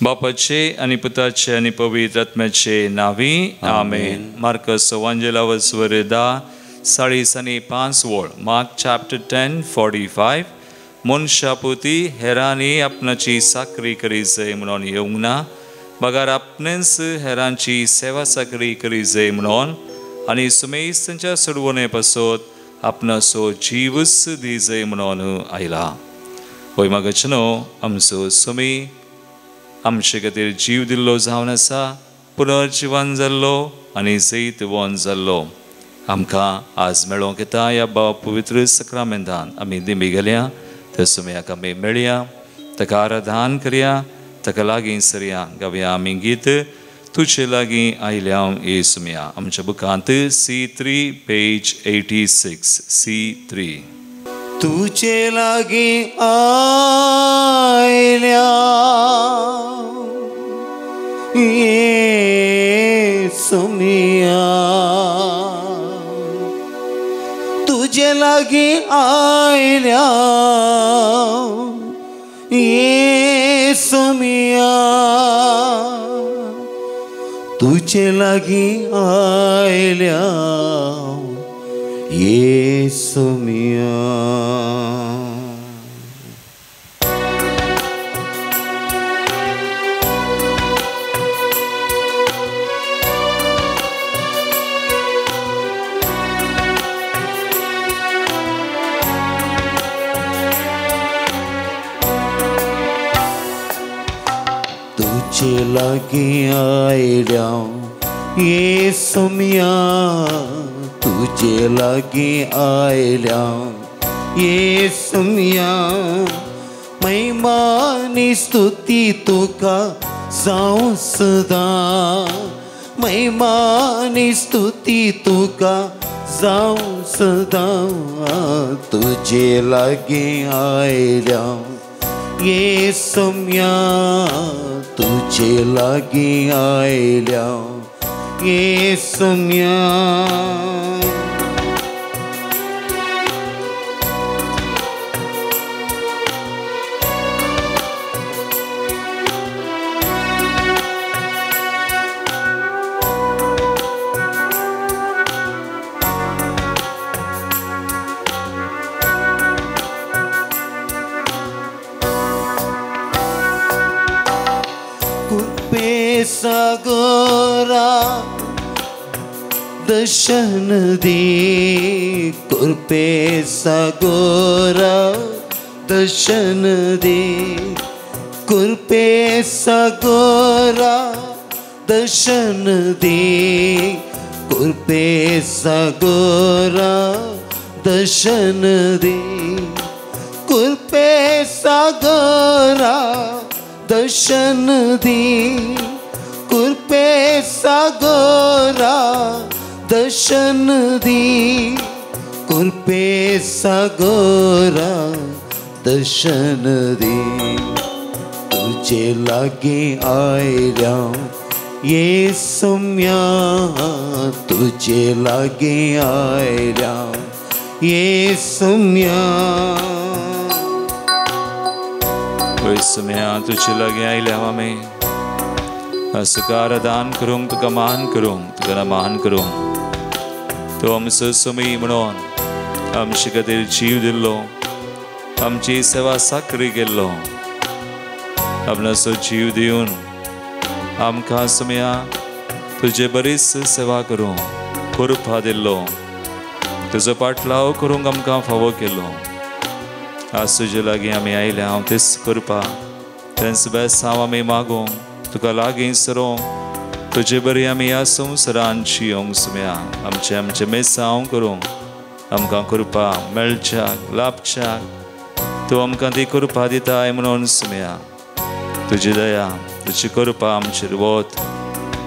बापाचे आनी पुताचे आनी पवित्र आत्म्याचे नांवी आमेन. मार्कस वांजेलावस वरदा 40:05 वळ, मार्क चॅप्टर 10 45. मनशापुती हेरांनी आपणाची साकरी करी जाय म्हणून येवंक ना, बगर आपणेच हेरांची सेवा साकरी करी जाय म्हणून आनी सुमेस्तांच्या सोडवणे पासत आपणाचो जीवच दी जाय म्हणून आयला. होय मागचे न्हू आमचो सुमी आमचे खातीर जीव दिल्लो जावन आसा, पुनर्जिवन जाल्लो आनी जैतवन जाल्लो. आमकां आज मेळोंक येता ह्या बाब पवित्र सक्रामेंतान आमी दिंबी गेल्या त्या सुमयाक आमी मेळया, ताका आराधन करया, ताका लागीं सरया. गावया आमी गीत तुजे लागीं आयल्या ये सुमया. आमच्या बुकांत C3 page 86 C3. तुझे लागीं आयल्या ये सुमिया, तुझे लागीं आयल्या ये सुमिया, तुझे लागीं आयल्या ये सुमिया. तुझे लागीं आयल्या ये सुमिया, तुझे लागीं आयल्या ये सुमिया, महिमानी स्तुती तुका जावं सदां, महिमानी स्तुती तुका जावं सदां. तुझे लागीं आयल्या ये सुमिया, तुझे लागीं आयल्या ये सुमिया. सागरा दर्शन दे, कृपे सागरा दर्शन दे, कृपे सागरा दर्शन दे, कृपे सागरा दर्शन दे, कृपे सागरा दर्शन दे, कृपे सागरा दर्शन दे, कृपे सागरा दर्शन दे. तुझे लागीं आयल्या ये सुमिया, तुझे लागीं आयल्या ये सुमिया. होय सुमया तुजे लागीं आयल्या आमी तुका आराधन करूंक, तुका मान करूंक, तुका मान करूंक. तूं आमचो सुमी म्हणून आमचे खातीर जीव दिल्लो, आमची सेवा साकरी केल्लो, आपणाचो जीव दिवन आमकां सुमया तुजे बरीच सेवा करूंक कृपा दिल्लो, तुजो पाटलाव करूंक आमकां फावो केलो. आज तुजे लागीं आमी आयल्या हांव तेच करपा, तेंच बेसांव आमी मागूंक, तुका लागीं सरोंक, तुजे बरी आमी ह्या संवसारान जियोंक सुमया. आमचें आमचें मेसांव करूंक आमकां कृपा मेळच्याक लाभच्याक तूं आमकां ती कृपा दिताय म्हणून सुमया. तुजी दया तुजी कृपा आमचेर वत.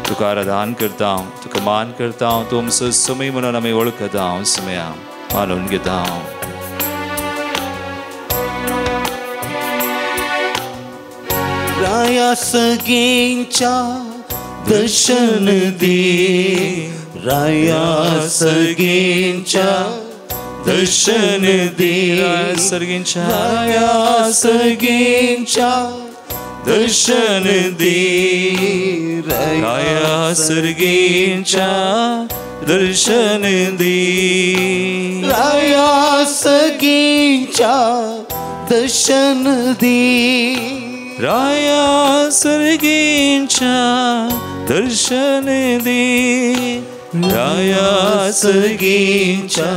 तुका आराधन करता, तुका मान करता, तूं आमचो सुमी म्हणून आमी वळखता सुमया, मानून घेता. राया सगेंच्या दर्शन दे, राया सगेंच्या दर्शन दे, सर्गींच्या राया सगेंच्या दर्शन दी, राया सर्गींच्या दर्शन दी, राया सगींच्या दर्शन दी, राया सर्गींच्या दर्शन दी, राया सर्गींच्या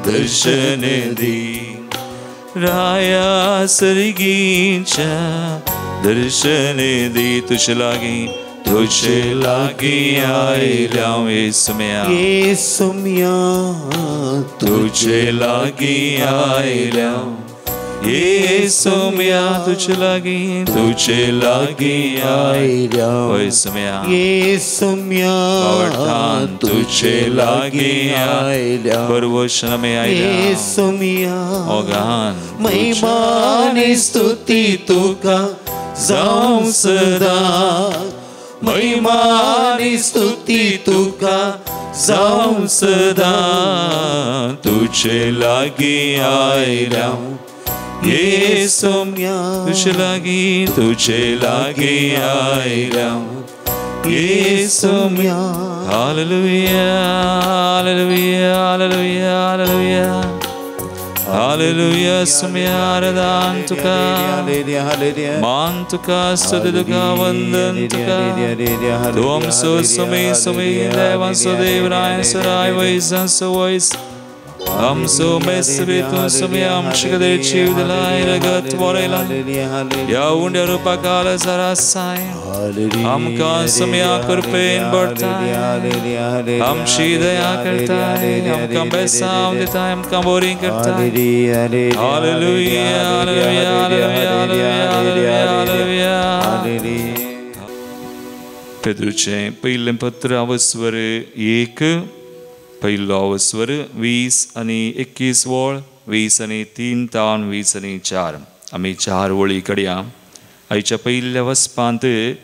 दर्शन दी, राया सर्गींच्या दर्शन दी। तुझे लागी, तुझे लागी आयल्या येसुम्या, येसुम्या, तुझे लागी आयल्या येसुम्या, तुझे लागी, तुझे लागी आयल्या येसुम्या, येसुम्या, तुझे लागी आयल्या बरवशन में आयल्या येसुम्या। ओगान महिमानी स्तुती तुका जावं सदा, महिमानी स्तुती तुका जावं सदा, तुझे लागी आयल्या येसुम्या, तुझे लागी, तुझे लागी आयल्या येसुम्या। Hallelujah, hallelujah, hallelujah, hallelujah, hallelujah. सुम्या आराधन तुका, मान तुका, स्तुती तुका, वंदन तुका। तुम सो सुमी सुमी देवांसो देवराय सराय वैसांसो वैस आमचो मेसरीतून सुमी आमचे कदेर जीव दिलाय रगत वरयला ह्या उंड्या रुपाकाल जरा साय आमकां सुम्या कृपेन भरताय, आमची दया करताय, आमकां बेसांव दिताय, आमकां बोरी करताय। हालेलुया, हालेलुया, हालेलुया, हालेलुया, हालेलुया। पेद्रूचें पयलें पत्र अवस्वर 1, पयलो अवस्वर 20 आनी 21 वळ, 20 आनी 3 तावन 20 आनी 4, आमी 4 वळी कडया। आयच्या पयल्या वसपांत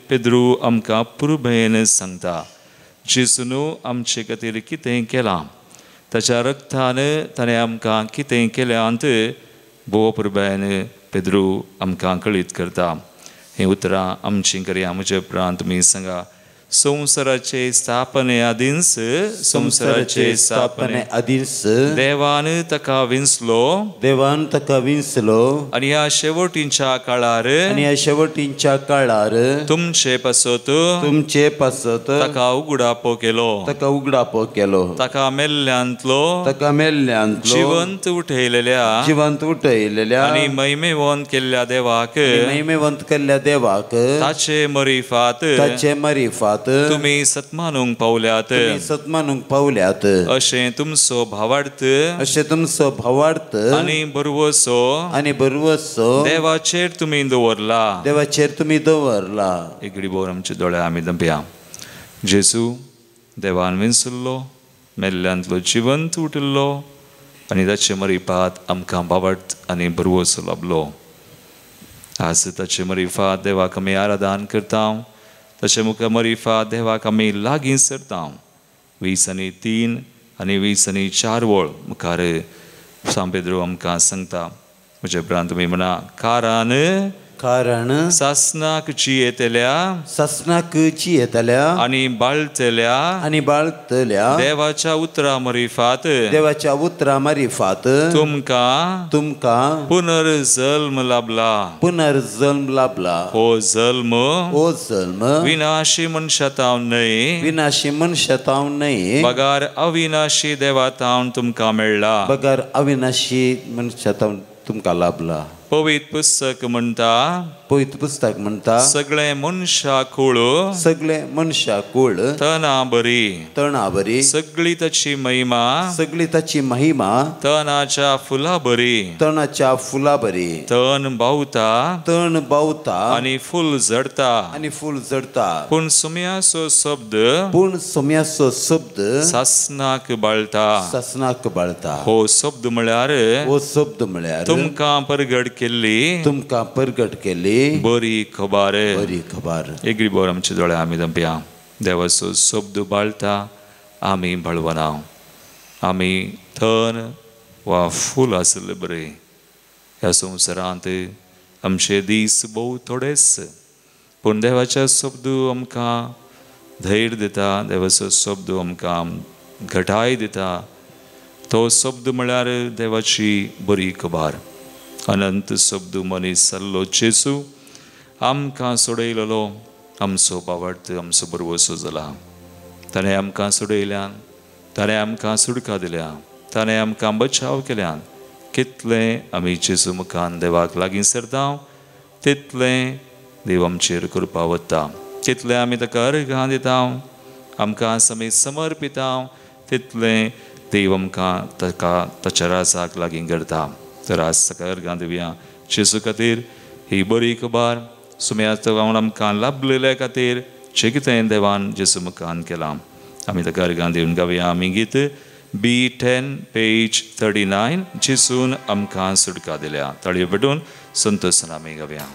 पेद्रू आमकां पुरबेन सांगता जेजून आमचे खातीर कितें केलां, ताच्या रक्तान ताणें आमकां कितें केल्यांत भोव पुरबेन पेद्रू आमकां कळीत करता। हीं उतरां आमचीं करया। म्हजे उपरांत तुमी सांगा, संवसाराचे स्थापने आदींच, संवसाराचे स्थापने आदींच देवान ताका विंचलो, देवान ताका विंचलो आनी ह्या शेवटींच्या काळार, आनी ह्या शेवटींच्या काळार तुमचे पासत, तुमचे पासत ताका उगडापो केलो, ताका उगडापो केलो, ताका मेल्ल्यांतलो, ताका मेल्ल्यांतलो जिवंत उठयलेल्या, जिवंत उठयलेल्या आनी महिमेवंत केल्ल्या देवाक, महिमेवंत केल्ल्या देवाक ताचे मरिफात, ताचे मरिफात तुमी सत्मानूंक पावल्यात, सत्मानूंक पावल्यात अशें तुमचो भावार्थ, अशें तुमचो भावार्थ आनी भरवसो, आनी भरवसो देवाचेर तुमी दवरला, देवाचेर तुमी दवरला। एगडी बोर आमचे दोळे आमी दंपया। जेजू देवान विंचल्लो, मेल्ल्यांतलो जिवंत उठिल्लो आनी ताचे मरिफात आमकां भावार्थ आनी भरवसो लाबलो। आज ताचे मरिफात देवाक आमी आराधन करता, तशें मुखार मरिफा देवाक आमी लागीं सरता। 20 आनी 3 आनी 20 आनी 4 वळ मुखार सांत पेद्रू आमकां सांगता। म्हजे उपरांत तुमी म्हणा, कारण, कारण सासनाक जियेतल्या, सासनाक जियेतल्या आनी बाळतल्या, आनी बाळतल्या देवाच्या उतरा मरिफात, देवाच्या उतरा मरिफात तुमकां, तुमकां पुनर्जल्म लाभला, पुनर्जल्म लाभला। हो जल्म, हो जल्म विनाशी मनशातावन न्हय, विनाशी मनशातावन न्हय, बगार अविनाशी देवातावन तुमकां मेळ्ळा, बगार अविनाशी मनशातावन तुमकां लाभला। पवित्र पुस्तक म्हणटा, पवित्र पुस्तक म्हणटा, सगळे मनशा कूळ, सगळे मनशा कूळ तना बरी, तना बरी, सगळी ताची महिमा, सगळी ताची महिमा तणाच्या फुला बरी, तणाच्या फुला बरी, तण बावता, तण बावता आनी फूल झडता, आनी फूल झडता, पूण सुम्याचो शब्द, पूण सुम्याचो शब्द सासनाक बाळता, सासनाक बाळता। हो शब्द म्हळ्यार, हो शब्द म्हळ्यार तुमकां परगट केल्ली, तुमकां परगट केल्ली बरी खबर, बरी खबर। एगरी बोर आमचे दोळे आमी दंपया। देवाचो शब्द बाळता, आमी बाळवना, आमी तण वा फूल आसले बरें ह्या संवसारांत आमचे दीस भोव थोडेच, पूण देवाच्या शब्द आमकां धैर्य दिता, देवाचो शब्द आमकां घटाय दिता. तो शब्द म्हळ्यार देवाची बरी खबर. अनंत शब्द मनीस जाल्लो जेजू आमकां सोडयलेलो, आमचो बावडत, आमचो बरवसो जाला. ताणें आमकां सोडयल्यान, ताणें आमकां सुटका दिल्या, ताणें आमकां बचाव केल्यान. कितलें आमी जेजू मुखान देवाक लागीं सरता तितलें देव आमचेर कृपा वता. कितलें आमी ताका अर्घां दिता, आमकां आमी समर्पिता, तितलें देव आमकां ताका ताच्या राजाक लागीं करता. तर आज ताका अर्घां दिवया जेजू खातीर. ही बरी खबर सुम्याचो आमकां लाभलेल्या खातीर जें कितें देवान जेजू मुखान केलां आमी ताका अर्घां दिवन गावया. आमी गीत B10 page 39 जेजून आमकां सुटका दिल्या. ताळयो पेटून संतोशान आमी गावया.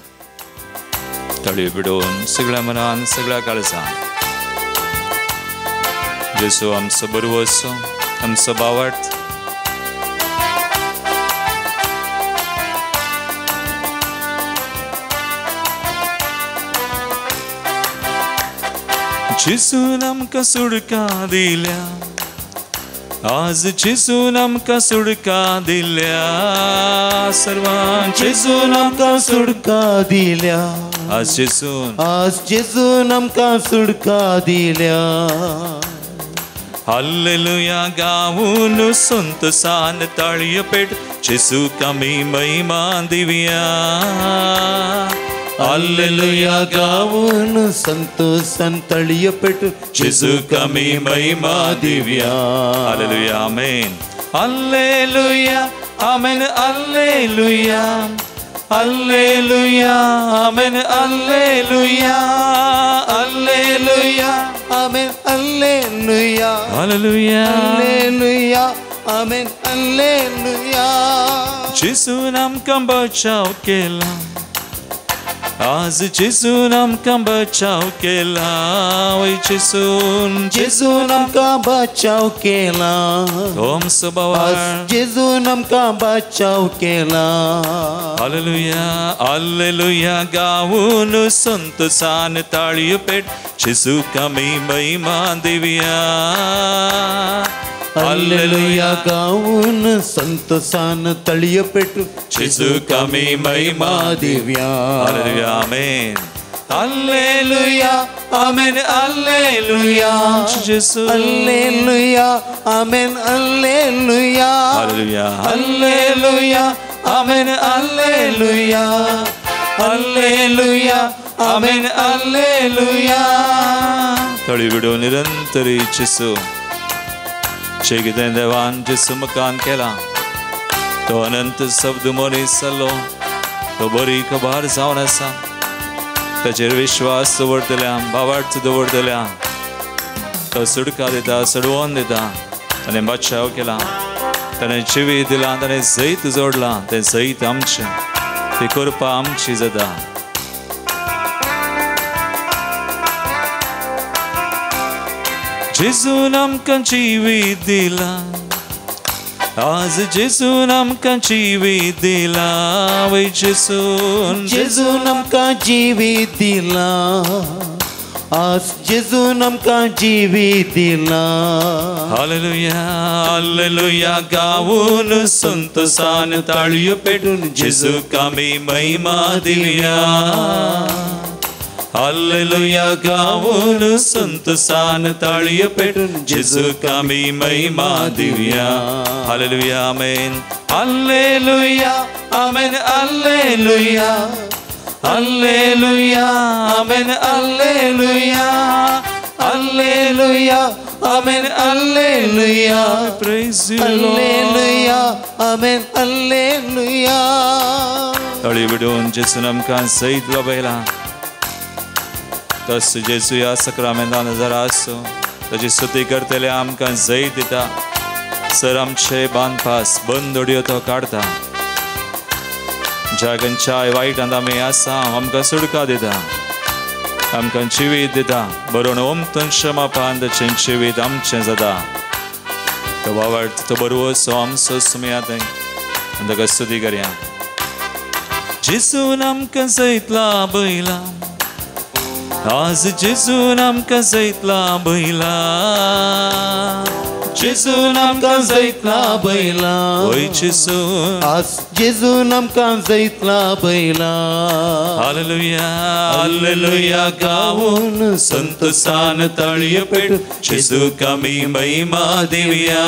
ताळयो पेटून सगळ्या मनान, सगळ्या काळजान. जेजू आमचो बरवसो, आमचो बावट. जेजून आमकां सुटका दिल्या, आज जेजून आमकां सुटका दिल्या. सर्वांक जेजून आमकां सुटका दिल्या, आज जेजून, आज जेजून आमकां सुटका दिल्या. हालेलुया गावून संतोशान ताळयो पेट जेजूक आमी महिमा दिवया. हालेलुया गावून संतोशान ताळयो पेट जेजूक आमी महिमा दिवया. हालेलुया, आमेन. हालेलुया, आमेन. हालेलुया, हालेलुया, आमेन. हालेलुया, हालेलुया, आमेन. हालेलुया, हालेलुया, हालेलुया, आमेन. हालेलुया. जेजून आमकां बचाव केला, आज जेजून आमकां बचाव केला. वय जेजून, जेजून आमकां बचाव केला, तो आमचो बावळ, जेजून आमकां बचाव केला. हालेलुया, हालेलुया गावून संतोशान ताळयो पेट जेजूक आमी महिमा दिवया. हालेलुया गावून संतोशान ताळयो पेट जेजूक आमी महिमा दिवया. हालेलुया, आमेन. हालेलुया, आमेन. हालेलुया, जेजू. हालेलुया, आमेन. हालेलुया, हालेलुया, हालेलुया, आमेन. हालेलुया, हालेलुया, आमेन. हालेलुया. तळी विडो निरंतरी जेजू जे कितें देवान जेजू मुखान केलां तो अनंत शब्द मनीस जाल्लो, तो बरी खबर जावन आसा. ताचेर विश्वास दवरतल्या, भावार्थ दवरतल्या तो सुटका दिता, सोडवोन दिता. ताणें बचाव केला, ताणें जिवीत दिलां, ताणें जैत जोडलां. तें जैत आमचें, ती कृपा आमची जाता. जेजून आमकां जिवीत दिलां, आज जेजून आमकां जिवीत दिलां. वय जेजून, जेजून आमकां जिवीत दिलां, आज जेजून आमकां जिवीत दिलां. हालेलुया, हालेलुया गावून संतोशान ताळयो पेटून जेजूक आमी महिमा दिवया. हालेलुया गावून संतोशान ताळयो पेटून जेजूक आमी महिमा दिवया. Hallelujah, amen. Hallelujah, amen. Hallelujah, hallelujah, amen. Hallelujah, hallelujah, amen. Hallelujah. Praise you Lord. Hallelujah, amen. Hallelujah. ताळी विडोवन जेजून आमकां जैत लाभयलां. तस जेजू ह्या सक्रामेंतान नजर आसूं ताची स्तुती करतले आमकां जैत दिता. सर आमचे बांदपास बंद दोडयो तो काडटा. ज्या खंयच्याय वायटांत आमी आसा आमकां सुटका दिता, आमकां जिवीत दिता. बरोवन ओमतून क्षमापान ताचें जिवीत आमचें जाता. तो बावड तो बरवसो आमचो सुमया थंय आनी ताका स्तुती करया. जेजून आमकां जैत लाभयलां, आज जेजून आमकां जैत लाभयलां, जेजून आमकां जैत लाभयलां, वय जेजून, आज जेजून आमकां जैत लाभयलां. हालेलुया हालेलुया गावून संतोषान ताळयो पेट जेजूक आमी महिमा दिवया.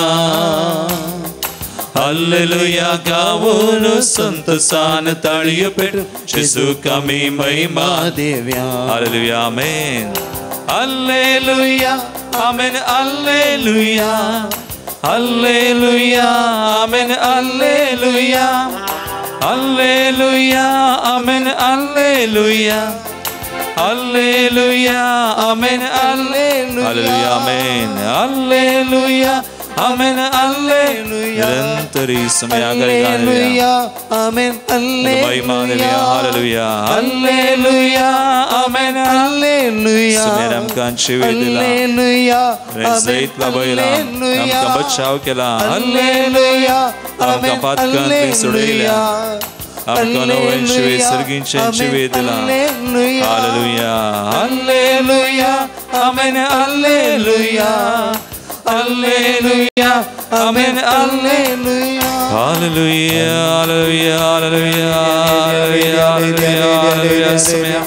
हालेलुया गावून संतोषान ताळयो पेट जेजूक आमी महिमा दिवया. Hallelujah amen hallelujah amen hallelujah hallelujah amen hallelujah hallelujah amen hallelujah hallelujah amen hallelujah amen hallelujah amen hallelujah. निरंतरी hallelujah amen hallelujah hallelujah hallelujah amen hallelujah. Sumer आमकां शिवे दिला, हालेलुया जैत लाभयला, आमकां बचाव केला, हालेलुया आमकां पातकांतली सोडयल्या, आमकां नवें शिवे सर्गींचें शिवे दिला. Hallelujah hallelujah amen hallelujah hallelujah amen hallelujah. Hallelujah hallelujah hallelujah hallelujah hallelujah. सुम्या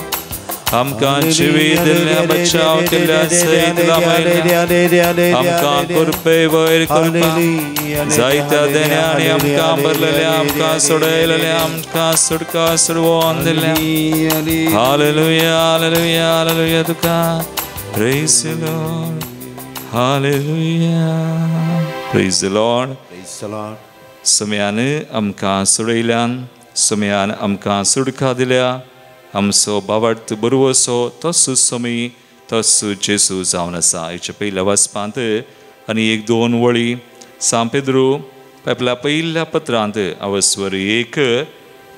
आमकां जिवी दिल्ल्या, बचाव केल्ल्या, जैत लाभयल्या, आमकां कृपे वयर कृपा जायत्या देण्यांनी आमकां भरलेल्या, आमकां सोडयलेल्या, आमकां सुटका सोडवोन दिल्या. हालेलुया हालेलुया हालेलुया तुका praise the Lord. Hallelujah praise the Lord. Praise the Lord. सुम्यान आमकां सोडयल्यान, सुम्यान आमकां सुटका दिल्या, आमचो बाबार्थ बरवसो तसो समी तसो जेजू जावन आसा. हेच्या पयल्या वाचपांत आनी एक दोन वळी सांत पेद्रू आपल्या पयल्या पत्रांत अवस्वर 1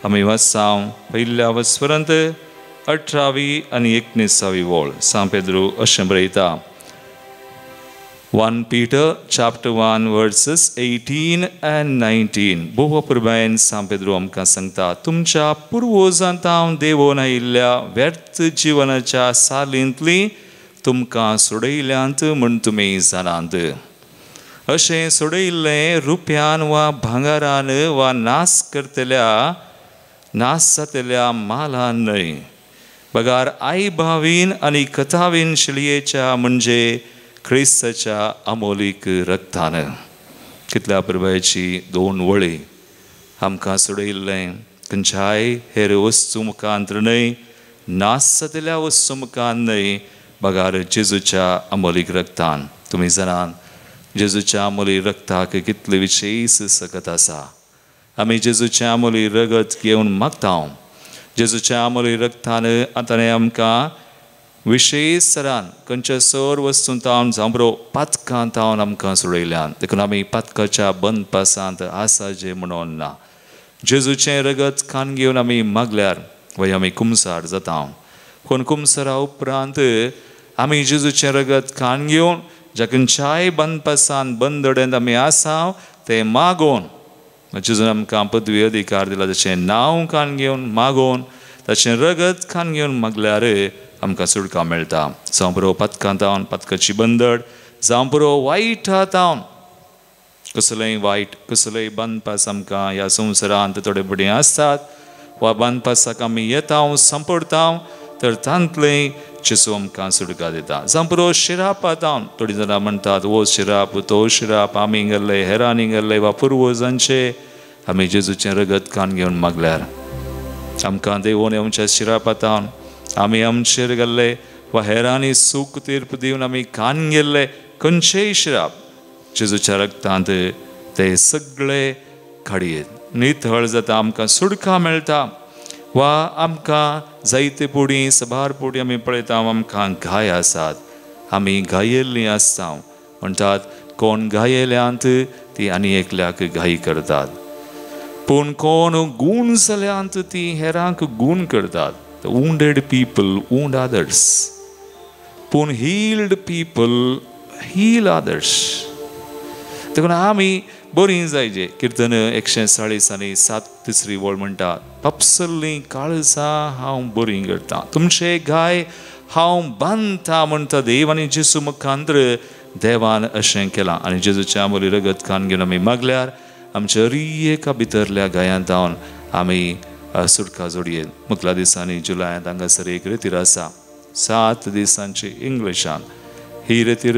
आमी वाचाव. पयल्या अवस्वरांत 18वी आनी 19वी वळ सांत पेद्रू अशें बरयता. 1 Peter chapter 1 verses 18 and 19. भोव पुरबायेन सांत पेद्रू आमकां सांगता, तुमच्या पुर्वजांत हांव देवोन आयिल्ल्या व्यर्थ जिवनाच्या सालींतली तुमकां सोडयल्यांत म्हूण तुमी जाणात. अशें सोडयिल्लें रुपयान वा भांगरान वा नास करतल्या नास जातल्या मालान न्हय, बगार आई भावीन आनी कथावीन शिलयेच्या म्हणजे क्रिस्ताच्या अमोलीक रक्तान. कितल्या प्रभायेची दोन वळी आमकां सोडयिल्लें खंयच्याय हेर वस्तू मुखांत न्हय, नास जातल्या वस्तू मुखान न्हय, बगार जेजूच्या अमोलीक रक्तान. तुमी जाणात जेजूच्या अमोली रक्ताक कितले विशेश सकत आसा. आमी जेजूच्या अमोली रगत घेवन मागता. जेजूच्या अमोली रक्तान आतां आमकां विशेश सरान खंयच्या सर वस्तूं तावन जांबरो पातकां तावन आमकां सोडयल्यान. देखून आमी पातकाच्या बंदपासांत आसा जें म्हणून ना. जेजूचें रगत खान घेवन आमी मागल्यार वय आमी कुमसार जाता. पूण कुमसारा उपरांत आमी जेजूचें रगत खान घेवन ज्या खंयच्याय बंदपासान बंदडेंत आमी आसा तें मागोवन जेजून आमकां पदवी अधिकार दिला ताचें नांव खान घेवन मागोवन ताचें रगत खान घेवन मागल्यार आमकां सुटका मेळटा. जावं पुरो पातकां तावन पातकाची बंदड, जावं पुरो वायट तावन कसलेंय वायट कसलेंय बांदपास आमकां ह्या संवसारांत थोडे बडे आसतात वा बांदपासाक आमी येता सांपडटा तर तांतलें जेजू आमकां सुटका दिता. जावं पुरो शिरापा तावन थोडीं जाणां म्हणटात हो शिराप तो शिराप आमी गेल्ले हेरांनी गेल्ले वा पुर्वजांचे, आमी जेजूचें रगत कान घेवन मागल्यार आमकां देवोन आमच्या शिरापा तावन आमी आमचेर गेल्ले वा हेरांनी सूख तीर्प दिवन आमी कान गेल्ले खंयचेय शिराप जेजूच्या रक्तांत ते सगळे काडयेत नितळ जाता, आमकां सुटका मेळटा. वा आमकां जायते पुडी सबार पुडी आमी पळयता आमकां घाय आसात, आमी घायेल्लीं आसता. म्हणटात कोण घायेल्यांत ती आनी एकल्याक घाई करतात, पूण कोण गूण जाल्यांत ती हेरांक गूण करतात. The wounded people wound others. पूण healed people heal others. देखून आमी बरीं जायजे. किर्तन 140 आनी 7 तिसरी वळ म्हणटा, पापसल्लीं काळजां हांव बरीं करता, तुमचे गाय हांव बांदता म्हणटा देव. आनी जेजू मुखांत्र देवान अशें केलां. आनी जेजूच्या आमोली रगत खान घेवन आमी मागल्यार आमच्या एका भितरल्या गायांत जावन आमी सुटका जोडयेत. मुखल्या दिसांनी जुलयांत हांगासर एक रेतीर आसा, 7 दिसांची इंग्लिशान. ही रेतीर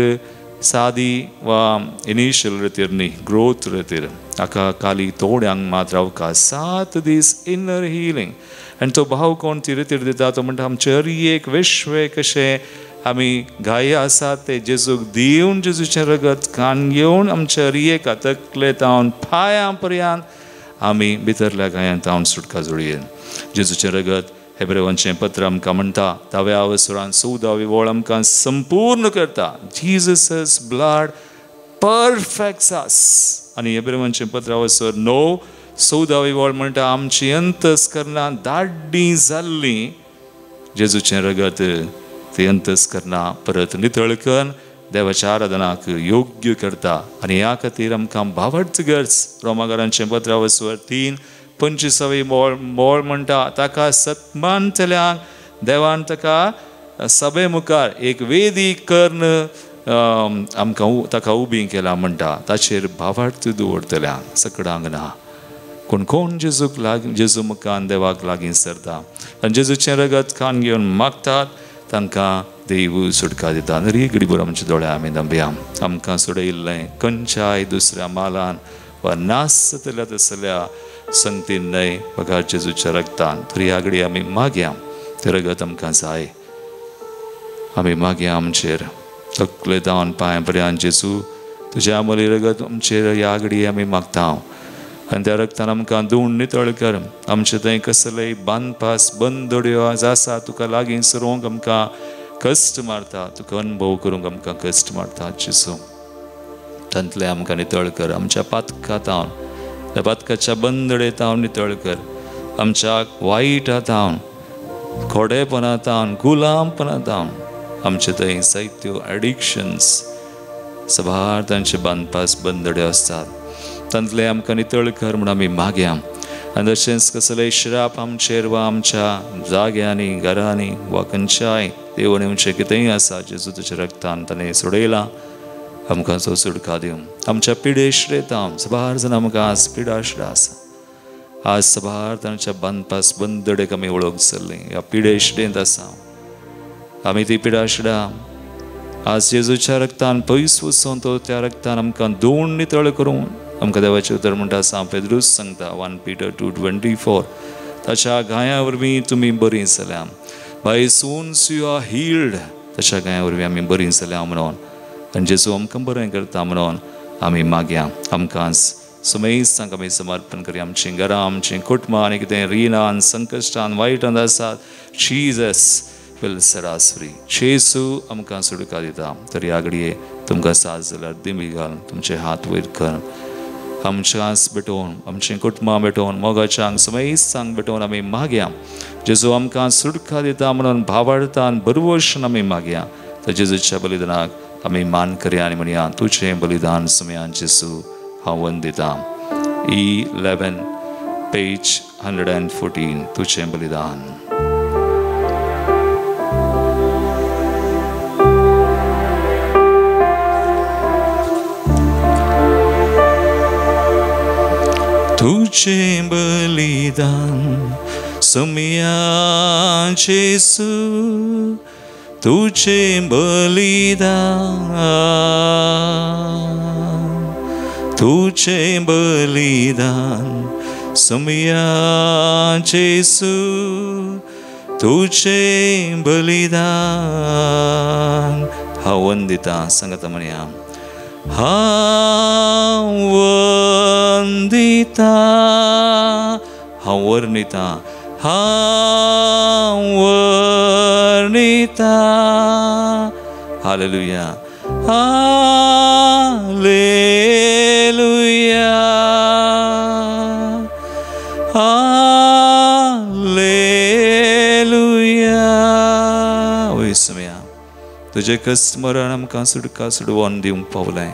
सादी वा इनिशियल रेतीर न्ही, ग्रोथ रेतीर. हाका काली थोड्यांक मात्र अवकाश, 7 दीस इनर हिलींग. आनी तो भाव कोण ती रेतीर दिता तो म्हणटा आमचे हर एक विश्व कशें आमी गाय आसात ते जेजूक दिवन जेजूचें रगत कान घेवन आमच्या हर एका तकले तावन पांयां पर्यंत आमी भितरल्या गायांत तावन सुटका जोडयेत. जेजूचें रगत हेब्रेवांचें पत्र आमकां म्हणटा 10व्या वसुरान 14वी वळ आमकां संपूर्ण करता. जीजस ब्लड परफेक्ट्स अस. आनी हेब्रेवांचें पत्र वसर 9 14वी वळ म्हणटा आमची अंतस्करणां दाड्डीं जाल्लीं जेजूचें रगत ती अंतस्करणां परत नितळ करून देवाच्या आराधनाक योग्य करता. आनी ह्या खातीर आमकां भावार्थ गरज. रोमागारांचें पत्र वसर 3 25वी मोळ म्हणटा ताका सत्मानतल्यांक देवान ताका सभे मुखार एक वेदी कर्ण आमकां ताका उबी केला म्हणटा. ताचेर भावार्थ दवरतल्यांक सकडांक ना. कोण कोण जेजूक लागीं जेजू मुखान देवाक लागीं सरता आनी जेजूचें रगत खान घेवन मागतात तांकां देव सुटका दिता. आनी घडीभर आमच्या दोळ्या आमी दांबया. आमकां सोडयिल्लें खंयच्याय दुसऱ्या मालान वा नासतल्या तसल्या संगतीन न्हय बगर जेजूच्या रगतान. तरी ह्या घडी आमी मागया तें रगत आमकां जाय. आमी मागया आमचेर तकले धांवन पांय पर्यंत जेजू तुज्या आमली रगत आमचेर ह्या घडी आमी मागता. आनी त्या रगतान आमकां धुवन नितळ कर. आमचे थंय कसलेय बांदपास बंदड्यो आज आसा तुका लागीं सरोवंक आमकां कश्ट मारता, तुका अनुभव करूंक आमकां कश्ट मारता जेजू. तांतलें आमकां नितळ कर. आमच्या पातका तावन त्या पातकाच्या बंदडे तावन नितळ कर. आमच्या वायटा तावन खोडेपणा तावन गुलामपणा तावन आमचे थंय जायत्यो एडिक्शन्स सबार तांचे बांदपास बंदड्यो आसतात तांतलें आमकां नितळ कर म्हूण आमी मागया. आनी तशेंच कसलेय श्राप आमचेर वा आमच्या जाग्यांनी घरांनी वा खंयच्याय देव आमचें कितेंय आसा जेजू तुज्या रगतान ताणें सोडयलां आमकां तो सुटका दिवं. आमच्या पिडेश्रेतावन सबार जाण आमकां आज पिडाश्र आसा. आज सबार तांच्या बांदपास बंदडेक आमी वळख जाल्ली ह्या पिडेश्रेंत आसा आमी. ती पिडाश्रा आज जेजूच्या रगतान पयस वचून तो त्या रगतान आमकां धुवन नितळ करूं. आमकां देवाचें उतर म्हणटा सांव पेद्रूच सांगता 1 Peter 2:24 ताच्या घायां वरवीं तुमी बरीं जाल्या. By wounds you are healed. ताच्या घायां वरवीं आमी बरीं जाल्या म्हणून आनी जेजू आमकां बरें करता म्हणून आमी मागया. आमकां सुमेस्तांक आमी समर्पण करया. आमचीं घरां आमचीं कुटुंबां आनी कितें रिणान संकश्टान वायटान आसात Jesus will set us free. जेजू आमकां सुटका दिता. तर ह्या घडये तुमकां साथ जाल्यार दिमी घाल तुमचे हात वयर कर. आमच्या आस भेटोवन आमचीं कुटुंबां भेटोवन मोगाच्यांक सुमेस्तांक भेटोवन आमी मागया. जेजू आमकां सुटका दिता म्हणून भावार्थान बरवशन आमी मागया. तर जेजूच्या बलिदानाक आमी मान करया आनी म्हणया तुजें बलिदान सुमयान जेजू हांव वंदिता. E11 page 114 तुजें बलिदान. तुजें बलिदान सुमया जेजू तुजें बलिदान तुजें बलिदान सुमया जेजू तुजें बलिदान हांव वंदिता. सांगता म्हणया हांव वंदिता हांव वर्णिता हांव वर्णिता. हालेलुया हालेलुया हालेलुया. वय सुमया तुजें कश्ट मरण आमकां सुटका सुडवोन दिवंक पावलें.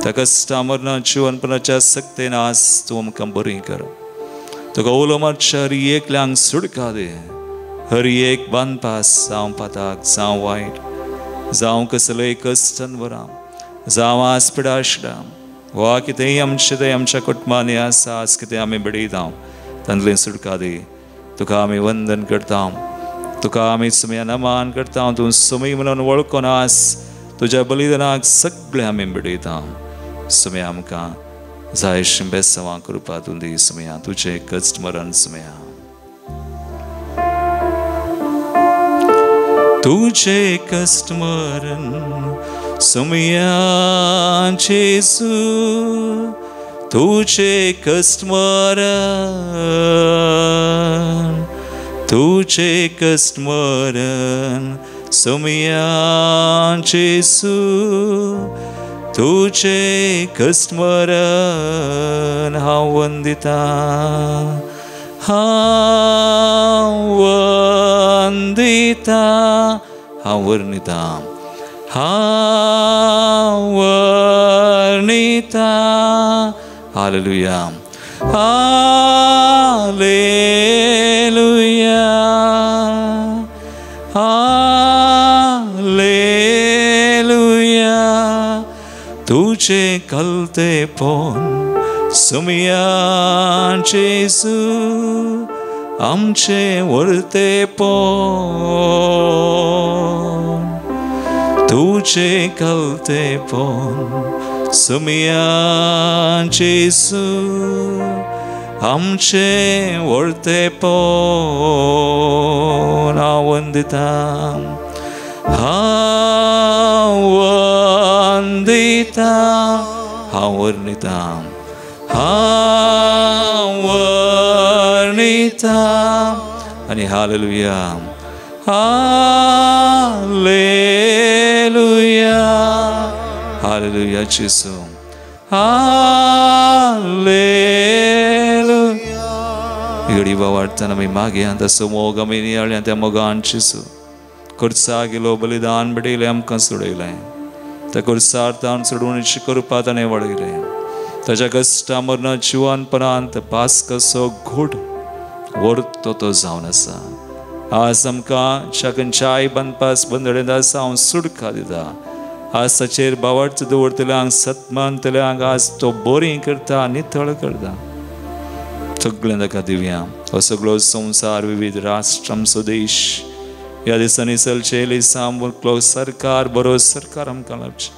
त्या कश्टा मरणां जिवनपणाच्या सक्तेन आज तूं आमकां बरी कर. तुका उलो मारच्या हर एकल्यांक सुटका दी. हर एक बांदपास जावं पाताक जावं वायट जावं कसलेय कश्टन बरां जावं आज पिडाशडां वा कितेंय आमचें तें आमच्या कुटुंबांनी आसा आज कितें आमी बडयता तांतलें सुटका दी. तुका आमी वंदन करता, तुका आमी सुमया नमान करता. तूं सुमी म्हणून वळखून आज तुज्या बलिदानाक सगळें आमी बडयता. सुमया आमकां जाय बेसवां करपा तूं दी सुमया तुजें कश्ट मरण सुमया. तुझे कश्ट मरण सुमया जेसू, तुझे कश्ट मरण, तुझे कश्ट मरण सुमया जेसू, तुझे कश्ट मरण हांव वंदिता, हांव वंदिता, हांव वर्णिता, हांव वर्णिता. हालेलुया, हालेलुया, हालेलुया. तुझे कलते पोन सुमया जेसू, आमचे वरते पोन. तुझे कलते पोन सुमया जेसू, आमचे वरते पोन. हांव वंदिता, हांव वंदिता, हांव वर्णिता, हांव वर्णिता. आनी हालेलुया, हालेलुया, हालेलुया जेसू, हालेलुया. घडी वाडटना आमी मागया तसो मोग आमी नियाळ्या त्या मोगान जेसू खुर्सा गेलो बलिदान बडयलें आमकां सोडयलें. त्या खुर्सार ताण सोडवणीची करपा ताणें वळयलें. ताच्या कश्टा मरणां जिवनपणांत पास कसो घोट व्हरतो तो जावन आसा. आज आमकां ज्या खंयच्याय बांदपास बंदडेंत आसा हांव सुटका दिता. आज ताचेर बावडच दवरतल्यांक सतमानतल्यांक आज तो बरी करता, नितळ करता. सगळें ताका दिवया. हो सगळो संवसार, विविध राष्ट्र, आमचो देश ह्या दिसांनी चलचें लिसांव सरकार बरो सरकार आमकां लाभचें.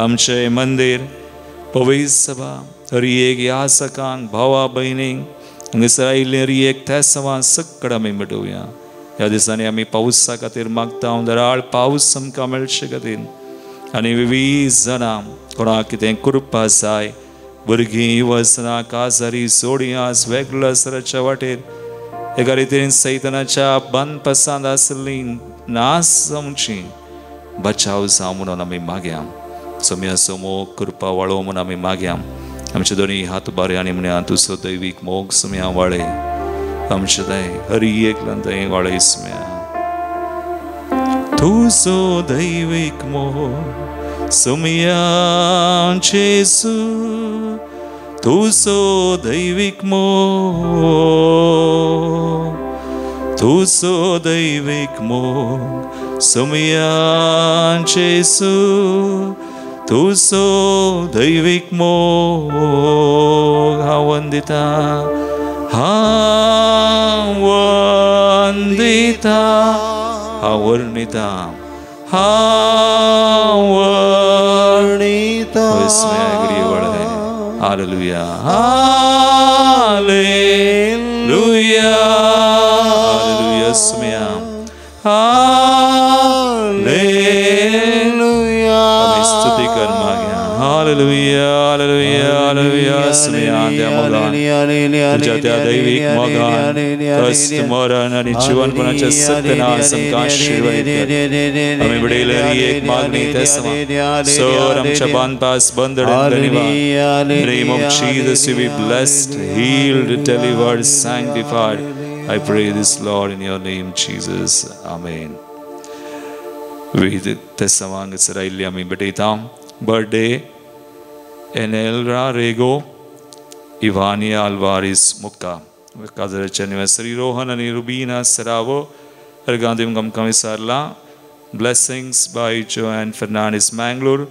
आमचें मंदीर पवित्र सभा हर एक यासकांक भावा भयणींक हांगासर आयिल्लीं हर एक त्या सवां सगळें आमी मेटोवया. ह्या दिसांनी आमी पावसा खातीर मागता, दराळ पावस आमकां मेळचे खातीर. आनी विविध जाणां कोणाक कितें करपा जाय, भुरगीं वसनां काजारी जोडी आज वेगळ्या सराच्या वाटेर एका रितीन सैतनाच्या बांदपासांत आसली नास जावची बचाव जावं म्हणून आमी मागया. सोम्याचो मोग करपा वाळो म्हणून आमी मागया. आमचे दोनी हात बारे आनी म्हणया तुजो दैवीक मोग सुम्या वाळे आमचे थंय हर एकल्यान थंय वाळे सुम्या. तुजो दैवीक मोग सुम्या जेसू, तुजो दैवीक मोग, तुजो दैवीक मोग सुम्या जेसू, तुजो दैवीक मोग. हांव वंदिता, हांव वंदिता, हांव वर्णिता, हांव वर्णिता. हालेलुया, हालेलुया, हालेलुया सुमया, हालेलुया. आमी स्तुती कर मागया. हालेलुया, हालेलुया, हालेलुया सुमया. त्या मोगान तुज्या त्या दैवीक मोगान कश्ट मरण आनी जिवनपणाच्या सक्तेन आज आमकां आशिर्वाद कर. आमी बडयले एक मागणी त्या समा सर आमच्या बांदपास बंदडेन धन्यवाद. In the name of Jesus, you be blessed, healed, delivered, sanctified. I pray this, Lord, in your name, Jesus. Amen. विविध ते सवांग रायल्ली आमी भेटयता. बर्थडे एनेल्रा रेगो, इवानिया अल्वारिस मुक्का. काजाराचे एनिवर्सरी रोहन आनी रुबीना सरावो हरगांव आमकां विसारला. Blessings by Joan Fernandes Mangalore,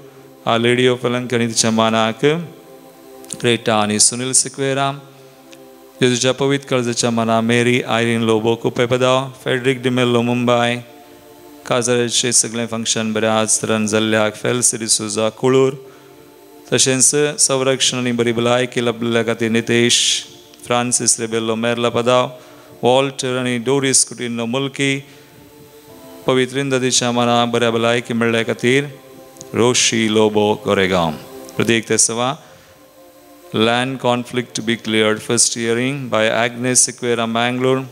our lady of Velankanni तिच्या मानाक Creta आनी सुनील सिक्वेरा, जेजूच्या पवित्र काळजाच्या माना Mary Irene Lobo Kuppepadavu, Frederick D'Mello Mumbai. काजाराचें सगळें फंक्शन बऱ्याच तरान जाल्ल्याक फेल्स डिसोजा कुळूर. तशेंच संरक्षण आनी बरी भलायकी लाबलेल्या खातीर नितेश फ्रांसीस रेबेल्लो मेर्ला पदाव, वॉल्टर आनी डोरीस कुटिन्हो मुल्की. पवित्रिंदादीच्या मना बऱ्या भलायकी मेळ्ळ्या खातीर रोशी लोबो कोरेगांव. प्रत्येक तेसवा land conflict to be cleared first hearing by Agnes Sequeira Mangalore.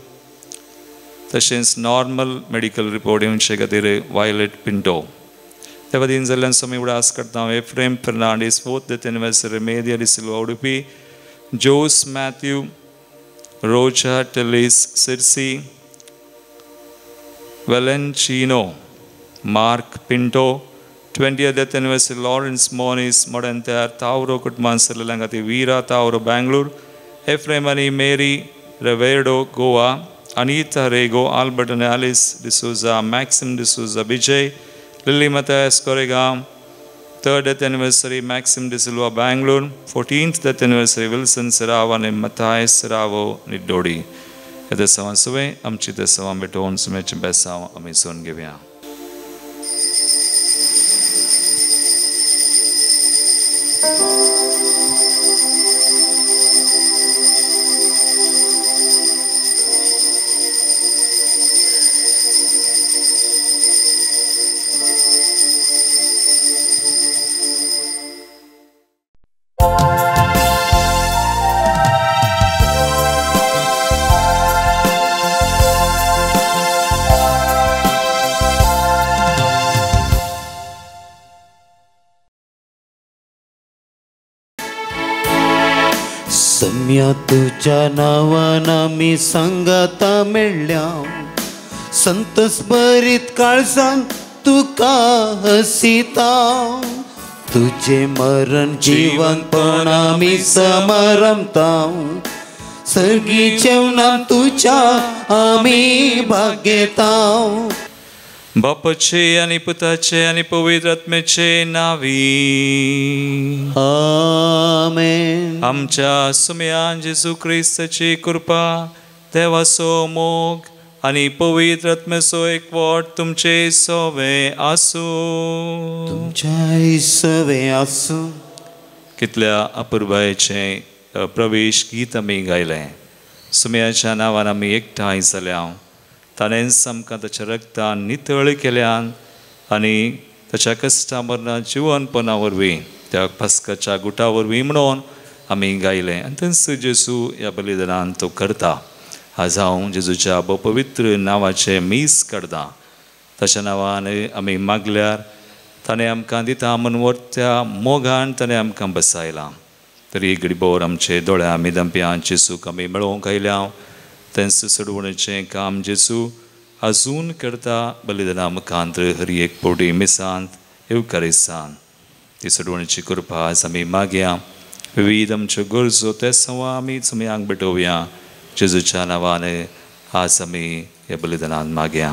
तशेंच नॉर्मल मेडिकल रिपोर्ट येवचे खातीर वायलेट पिंटो. त्या खातीर जाल्ल्यान स्वामी उडास करता. Ephraim Fernandes fourth death anniversary Media D'Silva Udupi, Jose Mathew, Roja Tellis Sirsi, Valentino Mark Pinto. 20th death anniversary Lawrence Moniz Modantyar Tauro कुटुंबान सरलेल्या खातीर वीरा तावरो Bangalore, Ephraim आनी मेरी रेवेर्डो गोवा, अनीता रेगो, आल्बर्ट आनी Alice D'Souza, Maxim D'Souza Vijay, Lily Mathias Koregaon. 3rd death anniversary Maxim D'Silva Bangalore, 14th death anniversary Wilson Serrao आनी Matthias Serrao निड्डोडी. ह्या देसांवां सुवें आमची देसांवां भेटोवन सुमेचें बेसांव आमी सोन घेवया. सम्या तुझ्या नावान आमी सांगाता मेळ्ळ्या, संतोष भरीत काळजान तुका हसिता. तुझे मरण जिवंतपण आमी समारंभता, सर्गी जेवणान तुझ्या आमी भागेता. बापाचे आनी पुताचे आनी पवित्र आत्म्याचे नावी आमेन. आमच्या सुम्यान जेजू क्रिस्ताची कृपा, देवाचो मोग आनी पवित्र आत्म्याचो एकवट तुमचे सवे आसूं. तुमच्याय सवे आसूं. कितल्या अपुरबायेचें प्रवेश गीत आमी गायलें. सुम्याच्या नांवान आमी एकठांय जाल्या. ताणेंच आमकां ताच्या रक्तान नितळ केल्यान आनी ताच्या कश्टा मरणां जिवनपणा वरवीं त्या पास्काच्या गुटा वरवीं म्हणून आमी गायलें. आनी थंयच जेजू ह्या बलिदानान तो करता. आज हांव जेजूच्या पवित्र नांवाचें मीस करता. ताच्या नांवान आमी मागल्यार ताणें आमकां दिता म्हूण त्या मोगान ताणें आमकां बसायलां. तरी गडीभर आमचे दोळ्या आमी दंप्यां जेजूक आमी मेळोवंक आयल्या. तेंच सोडवणेचें काम जेजू अजून करता. बलिदाना मुखांत हर एक पवटी मिसांत येवकारिसान ती सोडवणेची कृपा आज आमी मागया. विविध आमच्यो गरजो ते सवा आमी सुमयांक भेटोवया. जेजूच्या नांवान आज आमी ह्या बलिदानान मागया.